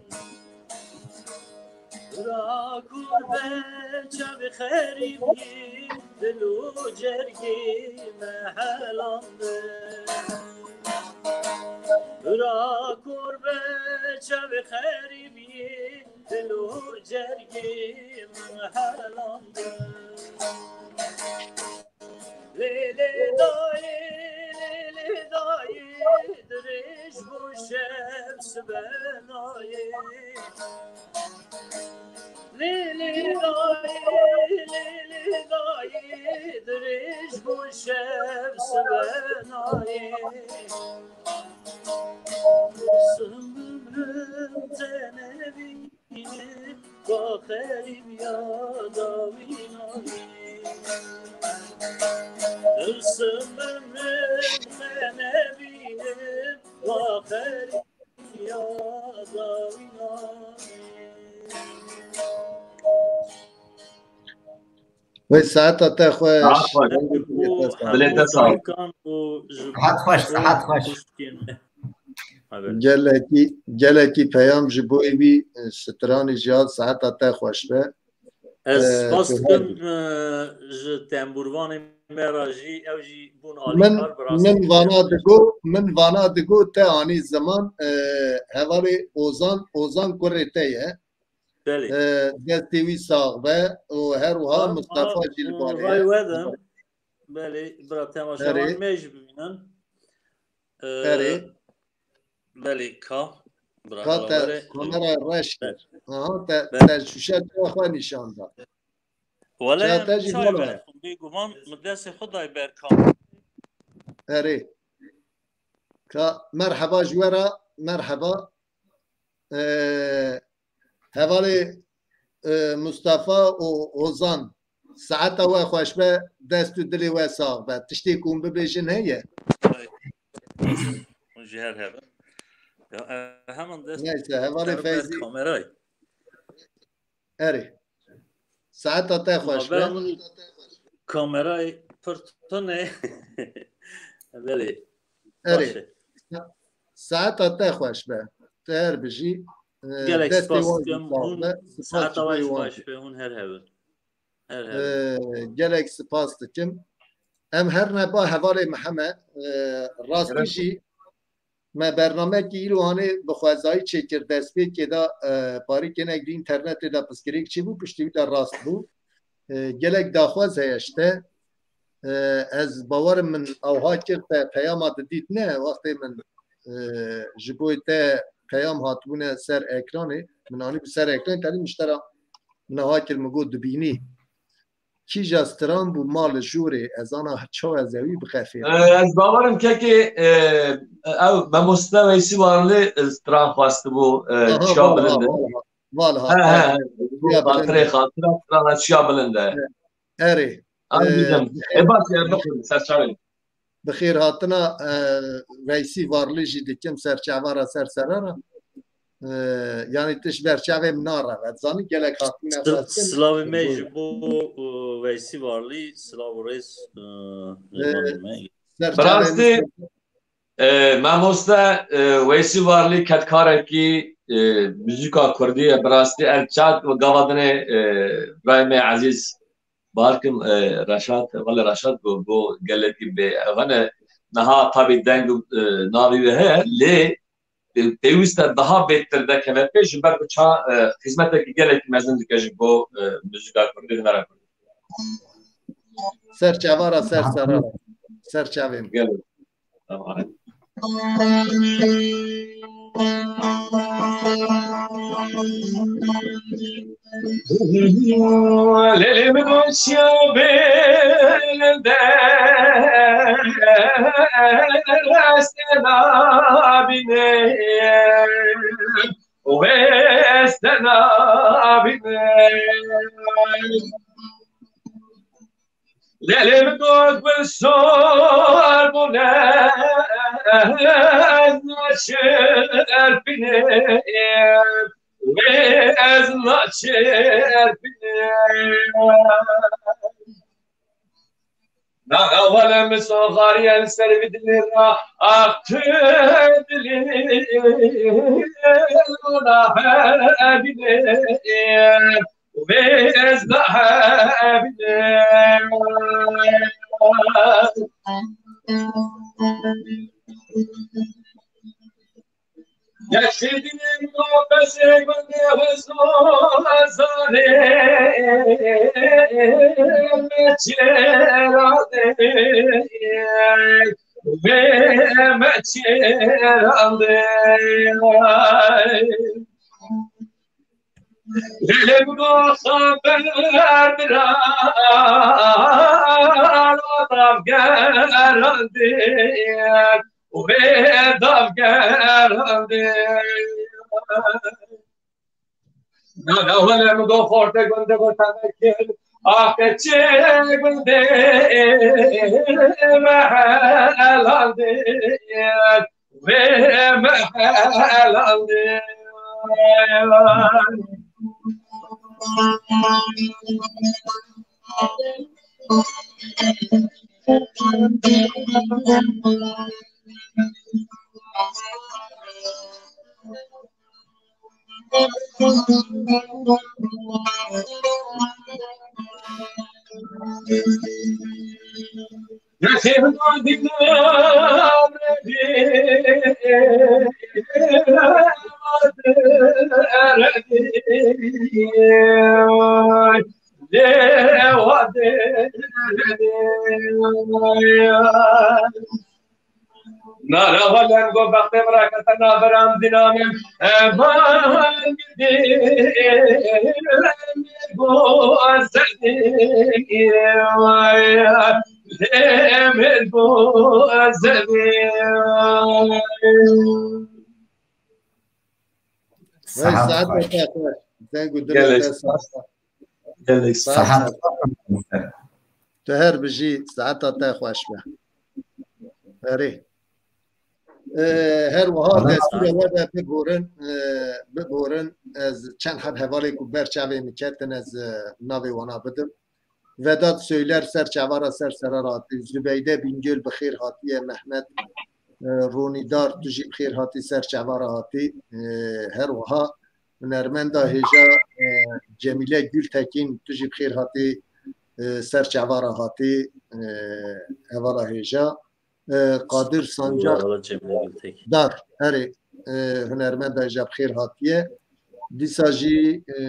Bira kur be çavê xerîbî, dil û cergê me helandin. Bira kur be çavê xerîbî, dil û cergê me helandin. Lê lê dayê, lê lê dayê, dirêj bû şev sibe nayê. Lê lê dayê, lê lê dayê, dirêj bû şev sibe nayê. Sim bimrim te nebî. Baxerîb ya dawî nayê. Tirsim bimrim te nebînim. Baxerîb ya dawî nayê. Wey saeta te xweş. Saet xweş. Dilê te sağ ol. Saet xweş, saet xweş. Gelekî, gelekî peyam ji bo wî, e, stranê jî hat, saeta te xweş be. Ez spas dikim, e, ji tembûrvanê me re jî, ew jî bûn alîkar, bi rastî. Min vana digo, min vana digo te anî ziman, e, hevalê Ozan, Ozan kurê te ye. Belê. E, destê wî sax be û her wiha Mustafa jî li barê ye. Ray wedim. Belê, bira temaşevan me jî bibînin. Erê. Belê ka. Bira Ka te Halawerê. Kamera reş kir. Aha, te, Be- te şûşe çaya xwe nîşan da. Wele Çaya em te jî çay bala. Bêguman min destê xwe day ber kamera. Erê. Ka merheba ji we re, merheba. Ee, hevalê, e, Mustafa û Ozan, saeta we xweş be, dest û dilê we sax be. Tiştê ku hûn bibêjin heye? Hûn jî her hebin. Ya, e, heman dest Neyse, hevalê hemen ber Feyzî. Kamerayê. Erê. Saeta te xweş be. Navbera min kamerayê pir tune. Belê. Erê. Baş e. Sa-, saeta te xweş be. Te her bijî. E, Gelek destê spas wan jî dikim. Sax Hûn be. Spas saeta ji bo wan wan jî. Baş be, hûn her hebin. Her hebin. E, gelek spas dikim. Em her ne ba hevalê Mihemed, e, rastî Gerek jî me bernamekî îro hanê bi xwezayî çêkir, destpêkê de, e, parîkênek di înternetê de pirsgirêk çêbû, piştî wî de rast bû. E, gelek daxwaz heye ji te. E, ez bawerim min awha kir te peyama didît ne, wextê min, e, ji bo te peyam hatibûne ser ekranê, min anîbû ser ekranê, tenê min ji te re min awha kir, min got dibînî. Kîja stran bû ma li jorê, ez ana çawa ez ewî bixefêrim. E, ez bawerim kekê, e, ew mamoste Weysî Varlî, e, stran xwestibû, e, Aha, çiya vala, bilind e. Vala, vala. He, he, he. Çiya bilind e. Xatirê, xatira strana çiya bilind e. Erê. Anladım. E, E, baş e, bixwin, ser çavên. Bi xêr hatina, e, Veysî Varlî jî dikim ser çava re, ser sera re. E, yanî tişt ber çavê min narevet. Zanî gelek hatine Sil-, xwestin. Silavê me ji bo, e, Veysî Varlî, silav û rêz, e, E, ji bo me. Ser çavê min Bi rastî, e, mamoste, e, Weysî Varlî kedkarekî, e, muzîka kurdî ye. Bi rastî ev çat û gava dinê, e, birayê me ezîz Barkim, e, Reşat, wele Reşat got, got gelekî bê. Ev hene niha tabî deng û, e, navê wê heye, lê, e, pêwîst e daha bêtir dekeve pê, ji ber ku ça, e, xizmetekî gelekî mezin dike ji bo, e, muzîka kurdî, hunera kurdî. Ser çava re, ser sera re. Ser çavê min. Gelek. Lelê min o çiya bê destê nabîne, wê ez te nabîne. Lelê min got gul sor bûne, ez naçerpîne, wê ez naçerpîne. Naxewale min soxariye li ser vî dilê re, ax tu dilê min nahebîne. Vêz nahebîne. Geçidin nobezê gundê huzur zarê meçerandê. Vê meçerandê. Lê min got xeber bira, davgerandê, wê davgerandê. Nana wele min got xortê gundê got tevekir, ah keçê gundê mehelandê. Vê mehelandê. Nara halen go bextê min rakete naberam dînamin. Eman dî go zedî. Demir go zedî. Vay, saet te xweş. Deng û dilê te sax. Gelek sax. Saet sax. Tu her bijî, saeta te xweş be. Erê. Ee, her wiha destûrê we be biborin, ee, biborin. Ez çend heb hevalê ku ber çavê min ketin, ez, ee, navê wana bidim. Vedat Söyler ser çava re ser sera re hatî. Zübeyde Bingöl bi xêr hatiye. Mehmet, e, Ronîdar, tu jî bi xêr hatî ser çava re hatî. E, her wiha hunermenda hêja, e, Cemîle Gültekin, tu jî bi xêr hatî, e, ser çava re hatî, e, hevala hêja. E, Qadir Sancar Wala Cemîle Gültekin. Dar, erê, e, hunermenda hêja bi xêr hatiye. Dîsa jî, e,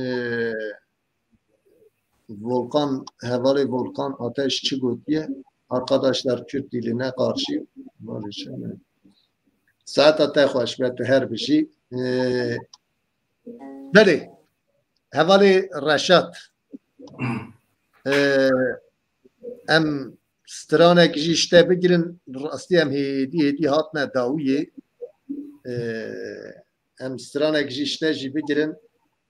Volkan, hevalê Volkan Ateş çi gotiye? Arkadaşlar Kürt diline karşı barışın. Saeta te xweş be, tu her bijî. Ee, belê, hevalê Reşat. Ee, em stranek jî işte bigirin, rastî em hêdî hêdî hatine dawiyê. Ee, em stranek jî işte jî bigirin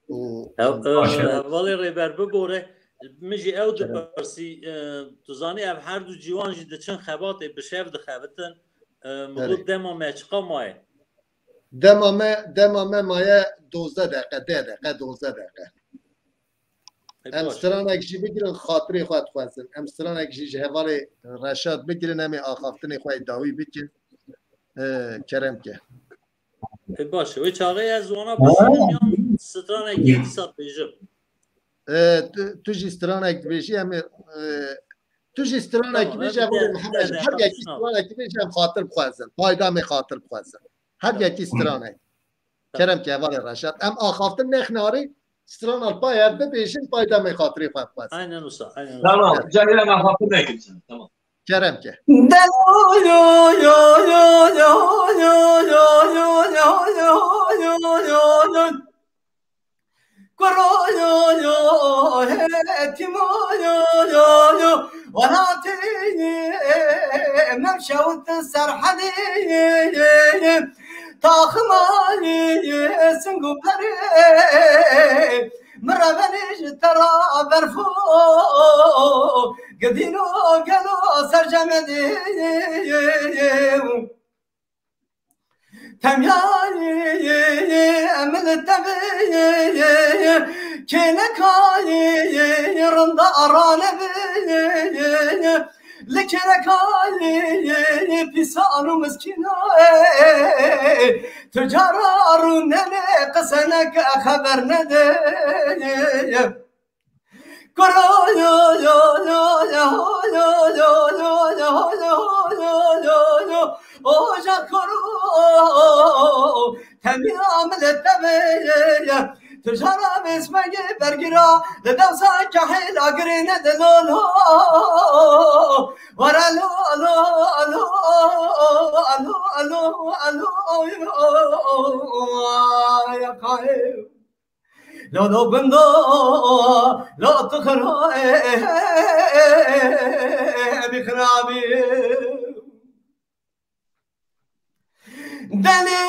û Ew, e, Baş e. Hevalê Rêber bibore, min jî ew Kerem. Dipirsî, e, tu zanî ev her du ciwan jî diçin xebatê, bi şev dixebitin, e, min Erê. Got dema me çiqa maye? Dema me, dema me maye dozdeh deqe, deh deqe, dozdeh deqe. E, Em baş. Stranek jî bigirin, xatirê xwe dixwazin. Em stranek jî ji hevalê Reşat bigirin, em ê axaftinê xwe yê dawî bikin. E, kerem ke. E, baş e. Wê çaxê ez wana bişînim yan stranek yê dîsa bêjim? E, tu, tu jî stranek dibêjî, em ê, e, tu jî stranek Tamam, dibêjî, em hevalê de, Mihemed de, jî. de, Her yekî tamam. Stranek dibêjî, em xatir bixwazin. Payda me xatir bixwazin. Her yekî stranek. Tamam. Kerem ke hevalê Reşat. Em axaftin nexnarî, strana li pay hev bibêjin, payda me xatirê xwe bixwazin. Aynen wisa, aynen wisa. Tamam, cahil em axaftin nekin sen. Tamam. Kerem ke. Taxima sing û perê min revenê ji te ra berfo gidîno gelo sercemedê. Temyayê em li te bê kênekayê rinda arane bê. Li kêlekayê pîsan û miskînayê tu cara rûnenê qise neke xeber nedê. Kuro yo yo yo yo yo yo yo yo yo yo yo yo yo oja kuro. Temî amile te bê. Tu jara bêsmegê bergira li dewsa kehêla girê nede lo lo. Were lo lo lo lo lo lo lo. Ay, ay. Lo lo gundo lo tu xira bixirabî. Delî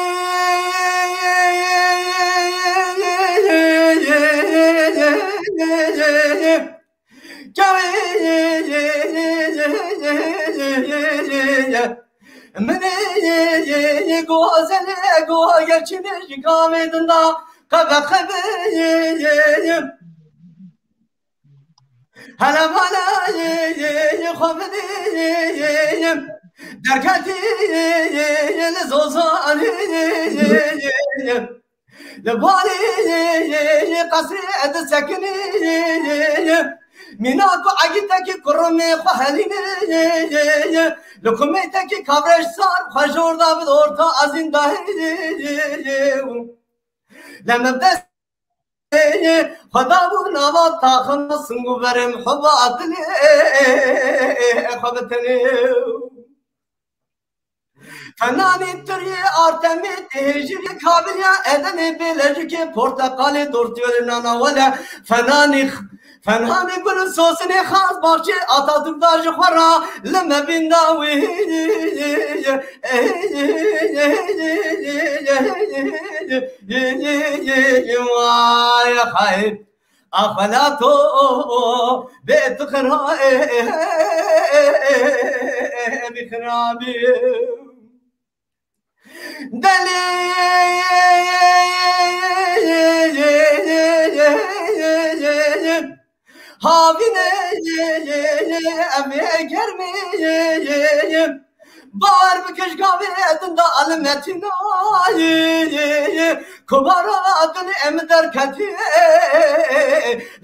Minê gozelê go gerçinê ji gavê dinda qebe qebe. Hele mala xwe bidî derketî li zozanî. Li balê qesrê disekinî. Mîna ku egîtekî kurumê xwe helînê. Li kumêtekî kavreş sar xwe jor da bi orta ezîn dahê. Lem bi dest Xweda bû nava taxim sing û berim xwe ba dilê xwe bi tenê. Fenanî tiriyê artemî, hêjirî kabilya edenê bêlejikê porteqalê dortiyolê nana wele. Fenanî, fenanî gul û sosinê xas baxçê Atatürk da ji xwe ra li me bînda wî. Vay xayb. Axwelato bê tu xirabî, xirabî. Delî havîne em ê germê. Bar bi kişgavê din da alim etînayê. Kubara din em derketî.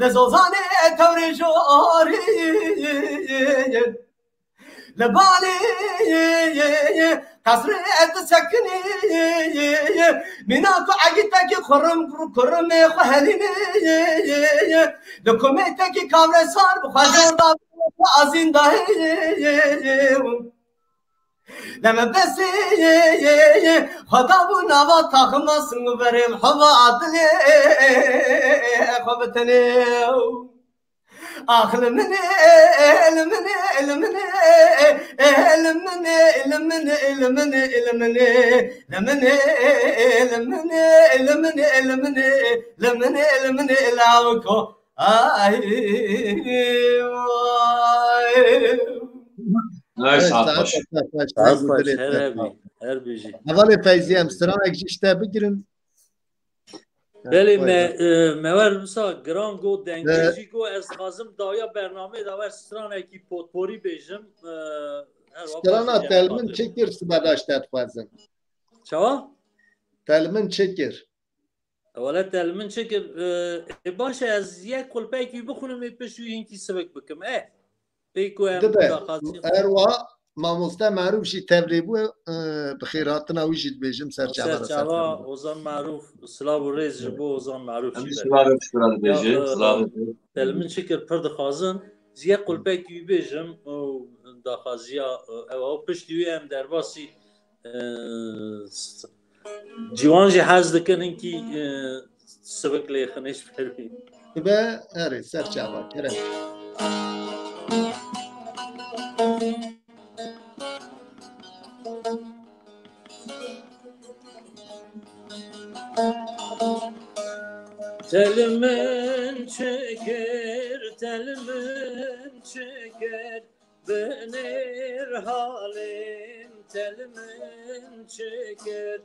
Li zozanê tewrê jorî. Li balê qesrê disekinî. Mîna ku egîtekî kurim, kurimê xwe helînê. Li kumêtekî kavresar bi xwe jor da azîn dayê. Leme besê xwe da bû nava taxima singuberê hova dilê xwe bitenê. Ax li min ê, li min ê, li min ê, li min ê, li min ê, li min ê, li min ê, li min ê, li min ê, li min ê, li min ê, li min ê, li min ê, li min ê, lawiko. Ay, vay. Ay, saet baş. Saet baş, her hebî, her bijî. Hevalê Feyzî, em stranek jî ji te bigirin. Belê, me, e, me wer wisa giran got, dengê jî got, ez dixwazim dawiya bernameyê de wer stranekî potporî bêjim. E, her wa Strana Telmin çi kir sibe daşte dixwazim. Çawa? Telmin çi kir? Wele Telmin çi kir? E, e, baş e, ez yek kulpekî bixwînim, ê pişt wî hinkî sivik bikim. E. Pêk ku em Dibe, daxwazî her wa mamoste Merûf jî tevlê bû, e, bi xêrhatina wî jî dibêjim ser çava. Ser çava Ozan Merûf, silav û rêz ji bo Ozan Merûf jî be. Silav û rêz dibêjim. Ya, e, Telmin çi kir, pir dixwazin, ez yek kulpekî wî bêjim û daxwaziya, e, ew, ew piştî wî em derbasî Ciwan jî hez dikin hinkî, e, sivik lêxinê ji ber wî. Dibe, erê, ser çava, kerem. Telmin çi kir, Telmin çi kir, Binêr halên Telmin çi kir,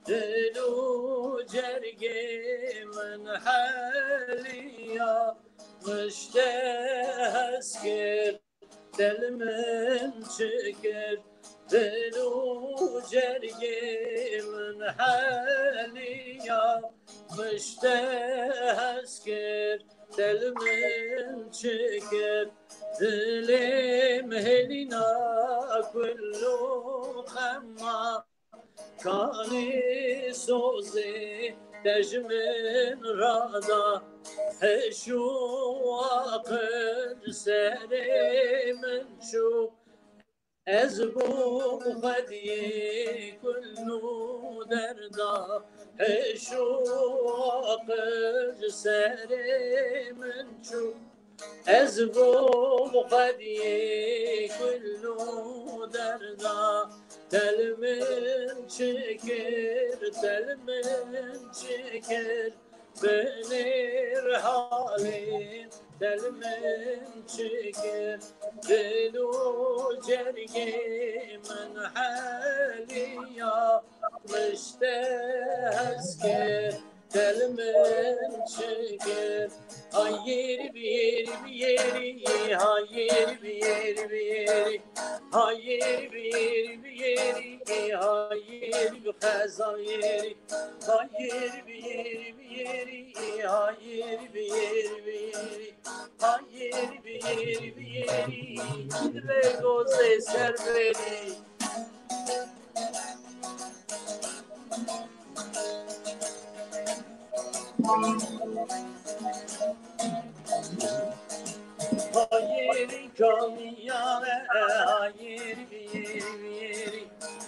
dil û cergê min heliya, mişte hez kir, Telmin çi kir, dil û cergê min heliya, mişte hez kir, Telmin çi kir, dilê min hêlîna kul û xema, kanî sozê te ji min rada, hiş û aqil serê min çû. Ez bûm xwediyê kul û derda, hiş û aqil ji serê min çû. Ez bûm xwediyê kul û derda, Telmin çi kir, Telmin çi kir. Binêr halên Telmin çi kir, dil û cergê min heliya, mişte hez kir, Telmin çi kir. Hayêr biyêr biyêrî, hayêr biyêr biyêrî, hayêr biyêr biyêrî, hayêr bi xezayêrî, hayêr biyêr biyêrî, hayêr biyêr biyêrî, hayêr biyêr biyêrî, çi dibe gozê ser berî. Hayêrî kamiyane, hayêr biyêr biyêrî.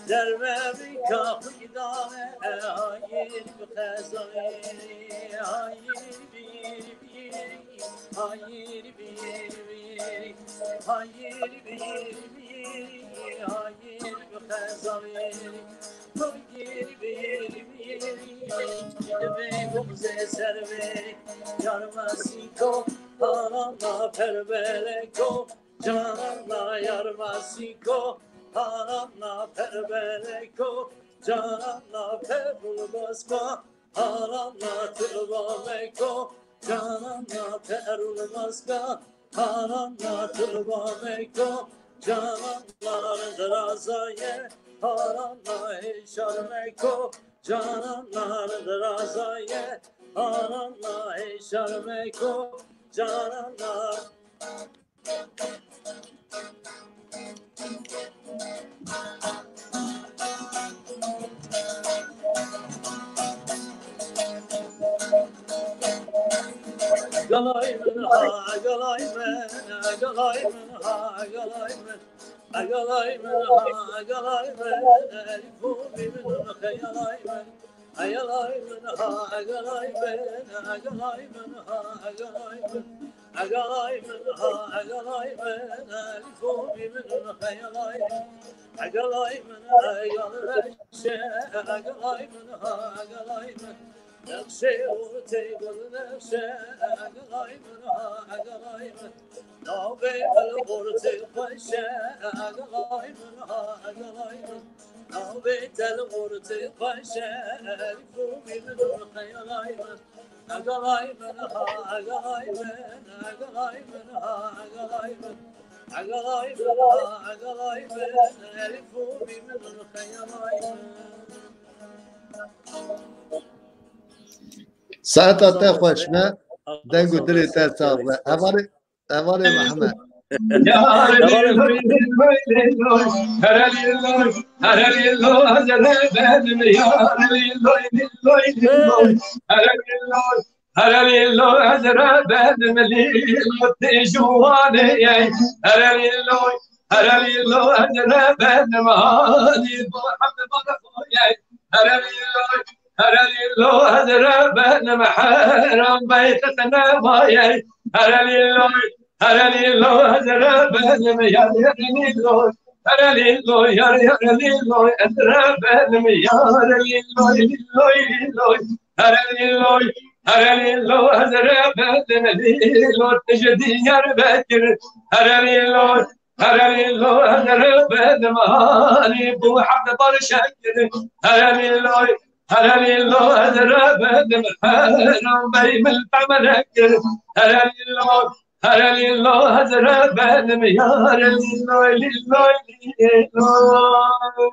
Derve bi kaxî dane, hayir bi qezayê, hayir bi, bi, hayir bi, bi, hayir bi, bi, hayir bi qezayê. Hayir bi, bi, bi, buxzê servê, yar masîko, haramla perbeleko, cananla yar masîko, haramla perbeleko, cananla perul baska, haramla tilbameko, cananla perul baska, haramla tilbameko, cananla dirazaye, haramla hêşarmeko, cananla dirazaye, haramla hêşarmeko, cananla Galay min ha, galay min, galay min ha, galay min. Galay min ha, galay min, elif û mîm nun xeyalay min. Galay min ha, galay min, galay min ha, galay min. Galay min ha, galay min, elif û mîm nun xeyalay min. Galay min, galay min, galay min ha, galay min. Nexşê ortê gul nexşe, galay min ha, galay min. Navê tel ortê xweşe, galay min ha, galay min. Navê tel ortê xweşe, elif û mîm nun xeyalay min. Galay min ha, galay min, galay min ha, galay min. Galay min ha, galay min, elif û mîm nun xeyalay min. Saeta te xweş be, deng û dilê te sax be. Hevalê, hevalê Mehmet. Yar lîloy, lîloy, lîloy, here lîloy, here lîloy, ez rê benim, yar lîloy, lîloy, lîloy, here lîloy, here lîloy, ez rê benim, lîlo tê ji Wanê ye, here lîloy, here lîloy, ez rê benim, hanî bo hemd barxo ye, here lîloy, here lîlo, ez rê benim, heram beyt te nemaye, here lîloy, here lîlo, ez rê benim, yar, yar lîloy, here lîloy, yar, yar lîloy, ez rê benim, yar lîloy, lîloy, lîloy, here lîloy, here lîlo, ez rê benim, lîlo, tu ji Diyarbekir, here lîloy, here lîlo, ez rê benim, hanî bo hemd barşekir, here lîloy, here lîlo, ez rê benim, heram bey min temenekir, here lîlo, here lîlo, ez rê benim, yar lîloy, lîloy, lîloy.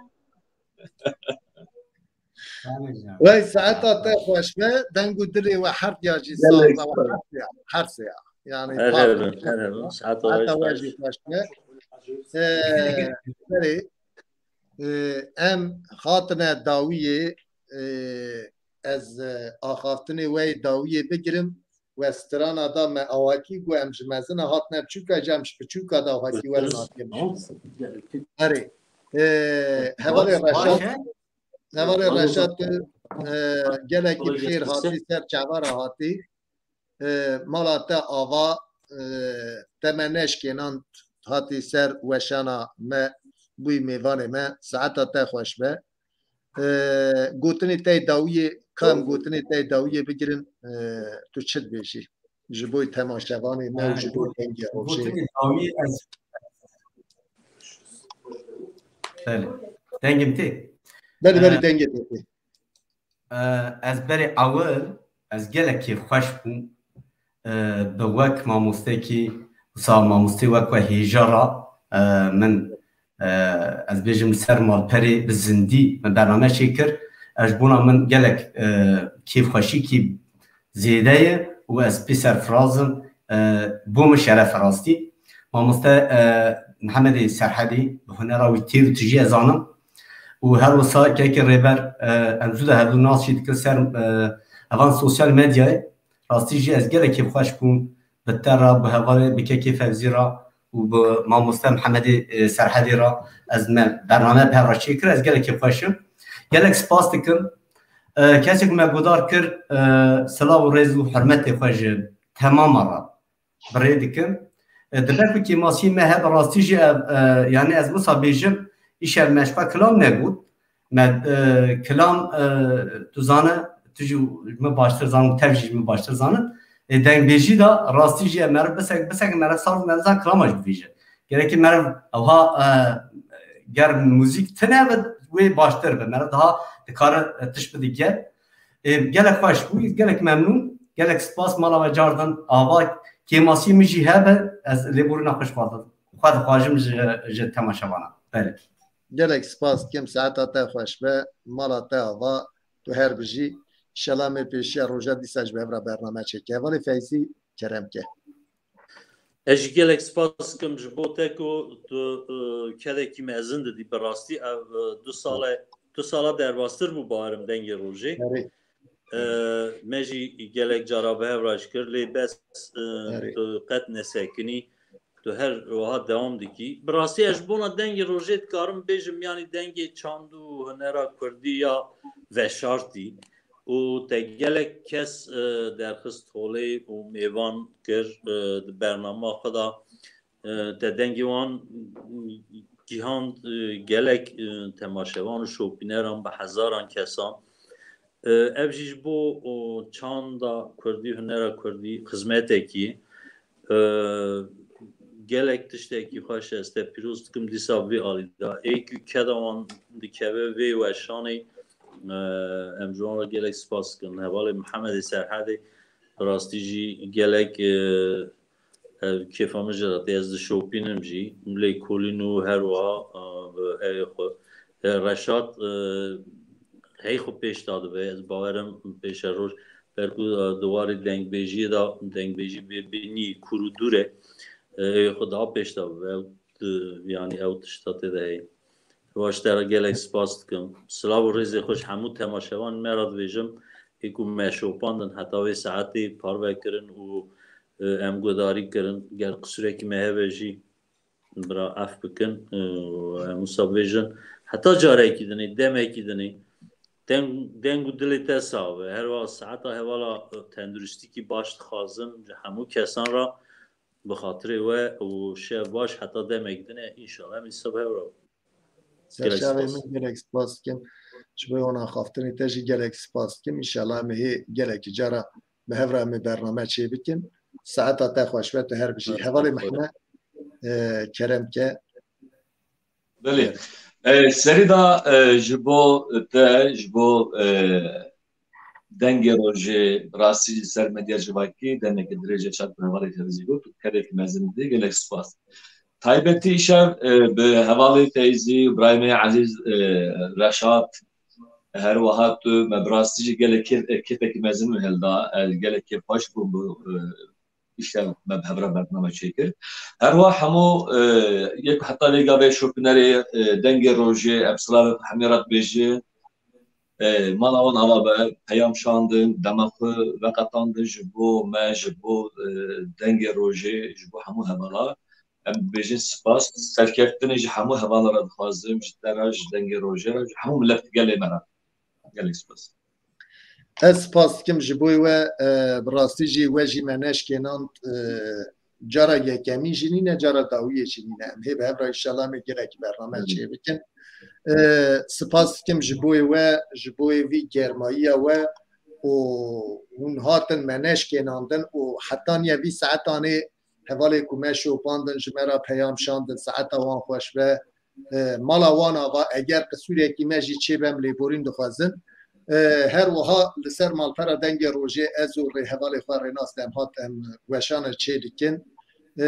Wey saeta te xweş be, deng û dilê we her ya jî sax be, we her sê ya, her sê ya. Yani Her par hebin, her hebin. Saeta Heta we we jî xweş be. Ee, berê, e, em hatine dawiyê, e, ez, e, axaftinê we yê dawiyê bigirim. We strana da me awakî ku em ji mezina hatine biçûka, ji em ji biçûka da awakî werin hatiye biçûka. Erê. E, hevalê Reşat, hevalê Reşat, tu, e, gelekî bi xêr hatî ser çava re hatî. E, mala te ava, e, te me neşkênand, hatî ser weşana me, bûyî mêvanê me, saeta te xweş be. E, gotinê te yê dawiyê, ka em gotinê te yê dawiyê bigirin, e, tu çi dibêjî? Ji bo temaşevanê me û ji bo dengê rojê. Gotinê dawiyê ez Belê. Dengê min tê? Belê, belê, Ee, dengê te tê. Ee, ez berê ewil, ez gelek kêfxweş bûm. Ee, bi wek mamostekî, wisa mamostê wek we hêja ra, ee, min, ee, ez bêjim li ser malperê bi zindî min bername çêkir. Ez ji bona min gelek, ee, kêfxweşîkî zêde ye û ez pê serfiraz im, e, bo min şeref e rastî. Mamoste, e, Mihemedê Serhedî bi hunera wî têr û tijî ez zanim û her wisa kekê Rêber, e, em zû de hevdû nas jî dikin ser, e, evan sosyal medyayê. Rastî jî ez gelek kêfxweş bûm bi te re, bi hevalê, bi kekê Fevzî re û bi mamoste Mihemedê, e, Serhedê re ez me bername bi hev re çêkir. Ez gelekî xweş im. Gelek spas dikim. E, kesê ku me guhdar kir, e, silav û rêz û hurmetê xwe ji temama re bi rê dikim. E, dibe ku kêmasî me hebe rastî jî ev, e, yani ez wisa bêjim, îşev me ji xwe kilam negot. Me, e, kilam, e, tu zane, tu jî ji min baştir zan û tev jî ji min baştir zanin. E, dengbêjî de rastî jî meriv bisek, bisek meriv sar meriv zan kilama jî dibêje. Gerekî meriv ewha, e, ger muzîk tine be wê baştir be. Meriv daha dikare, e, tişt bide gel. E, gelek xweş bû, gelek memnûn, gelek spas mala we cardin. Ava kêmasî min jî hebe, ez lêborîna xwe ji xwe di-, xwe dixwajim ji, ji temaşevana. Belê. Gelek spas dikim, saeta te xweş be, mala te ava, tu her bijî. Şela me pêşiya roja dîsa ji bi hev re bername çêke. Hevalê Feyzî, kerem ke. Ez jî gelek spas dikim ji bo te ku tu, e, kedekî mezin didî. Bi rastî ev, e, du sale, du sala derbastir bû bawerim dengê rojê. Erê. E, me jî gelek cara bi hev re jî kir, lê bes, e, Erê. tu qet nesekinî, tu her wiha dewam dikî. Bi rastî ez ji bona dengê rojê dikarim bêjim, yanî dengê çand û hunera kurdî ya veşartî û te gelek kes, e, derxist holê û mêvan kir, e, di bernama xwe de, e, te dengê wan gihand, e, gelek, e, temaşevan û şopîneran bi hezaran kesan. E, ev jî ji bo, o, çanda kurdî, hunera kurdî xizmetekî, e, gelek tiştekî xweş e. Ez te pîroz dikim dîsa vê alî de. Ê ku keda wan dikeve vê weşanê, e, em ji wan re gelek spas dikin. Hevalê Mihemedê Serhedê bi rastî jî gelek, e, ev kêfa min jê re tê, ez dişopînim jî. Lêkolîn û her wiha, e, bi evê xwe. E, Reşat, e, hey xwe pêş da dibe. Ez bawerim pêşeroj, ber ku, e, di warê dengbêjiyê de, dengbêjî bê bînî kûr û dûr e. E, evê xwe daha pêş da bibe. Ew, e, yanî ew tişta tê de heye. Hewa ji te re gelek spas dikim. Silav û rêzê xwe ji hemû temaşevanên me re dibêjim. Ê ku me şopandin heta vê saetê parve kirin û, e, em guhdarî kirin. Ger qisûrekî me hebe jî bira ef bikin. E, em wisa bêjin. Heta carekî dinê, demekî dinê. Deng, deng û dilê te sax be. Her wiha saeta hevala, e, tenduristîkî baş dixwazim ji hemû kesan re. Bi xatirê we û şev baş heta demek din e, înşallah em ê sibh hev re. Serçavê min gelek spas dikim. Ji bo wan axaftinê te jî gelek spas dikim. Înşallah em ê hê gelekî cara bi hev re em ê bername çê bikin. Saeta te xweş be, tu her bijî. Hevalê Mehme, e, kerem ke. Belê. E, serî de, e, ji bo te, ji bo, e, Dengê Rojê, rastî jî ser medya civakî demeke dirêj e çak bi hevalê Feyzî got û kedekî mezin didî, gelek spas. Taybetî îşev, e, bi hevalê Feyzî û birayê me Ezîz, e, Reşat, her wiha tu me bi rastî jî gelek kêf, e, kêfekî mezin min hilda. Ez gelek kêfxweş bûm bi, e, îşev me bi hev re bername çêkir. Her wiha hemû, e, yek heta vê gavê şopînerê, e, Dengê Rojê, em silavê xwe hemî re dibêjin. E, mala wan ava be, peyam şandin, dema xwe veqetandin ji bo me, ji bo, e, Dengê Rojê, ji bo hemû hevala. Em dibêjin spas, serkeftinê ji hemû hevala re dixwazim, ji te re, ji Dengê Rojê re, ji hemû milet gelê me re. Gelek spas. Ez spas dikim ji bo we, e, bi rastî jî we jî me neşkênand, e, cara yekemîn jî nîne, cara dawiyê jî nîne. Em hê bi hev re înşallah em ê gelekî bername çê bikin. E, spas dikim ji bo we, ji bo vî germayiya we û hûn hatin me neşkênandin û heta niye vî saetanê hevalê ku me şopandin, ji me re peyam şandin, saeta wan xweş be. E, mala wan ava, eger qisûrekî me jî çêbe, em lêborîn dixwazin. E, her wiha li ser malpera Dengê Rojê ez û rêhevalê xwe Rênas Demhat em weşane çê dikin. E,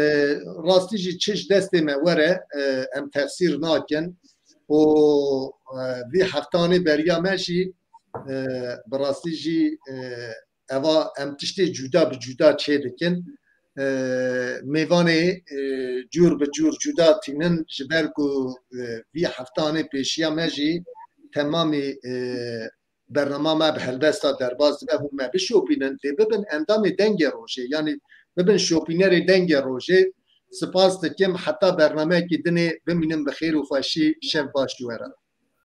rastî jî çi ji destê me were, e, em texsîr nakin û, e, vî heftanê beriya me jî, e, bi rastî jî, e, eva em tiştê cuda bi cuda çê dikin. E, mêvanê, e, cûr bi cûr cuda tînin, ji ber ku, e, vî heftanê pêşiya me jî temamî, e, bernama me bi helbesta derbas dibe, hûn me bişopînin, lê bibin endamê Dengê Rojê, yanî bibin şopînerê Dengê Rojê. Spas dikim, heta bernameyekî dinê bimînin bi xêr û xweşî, şev baş ji we re.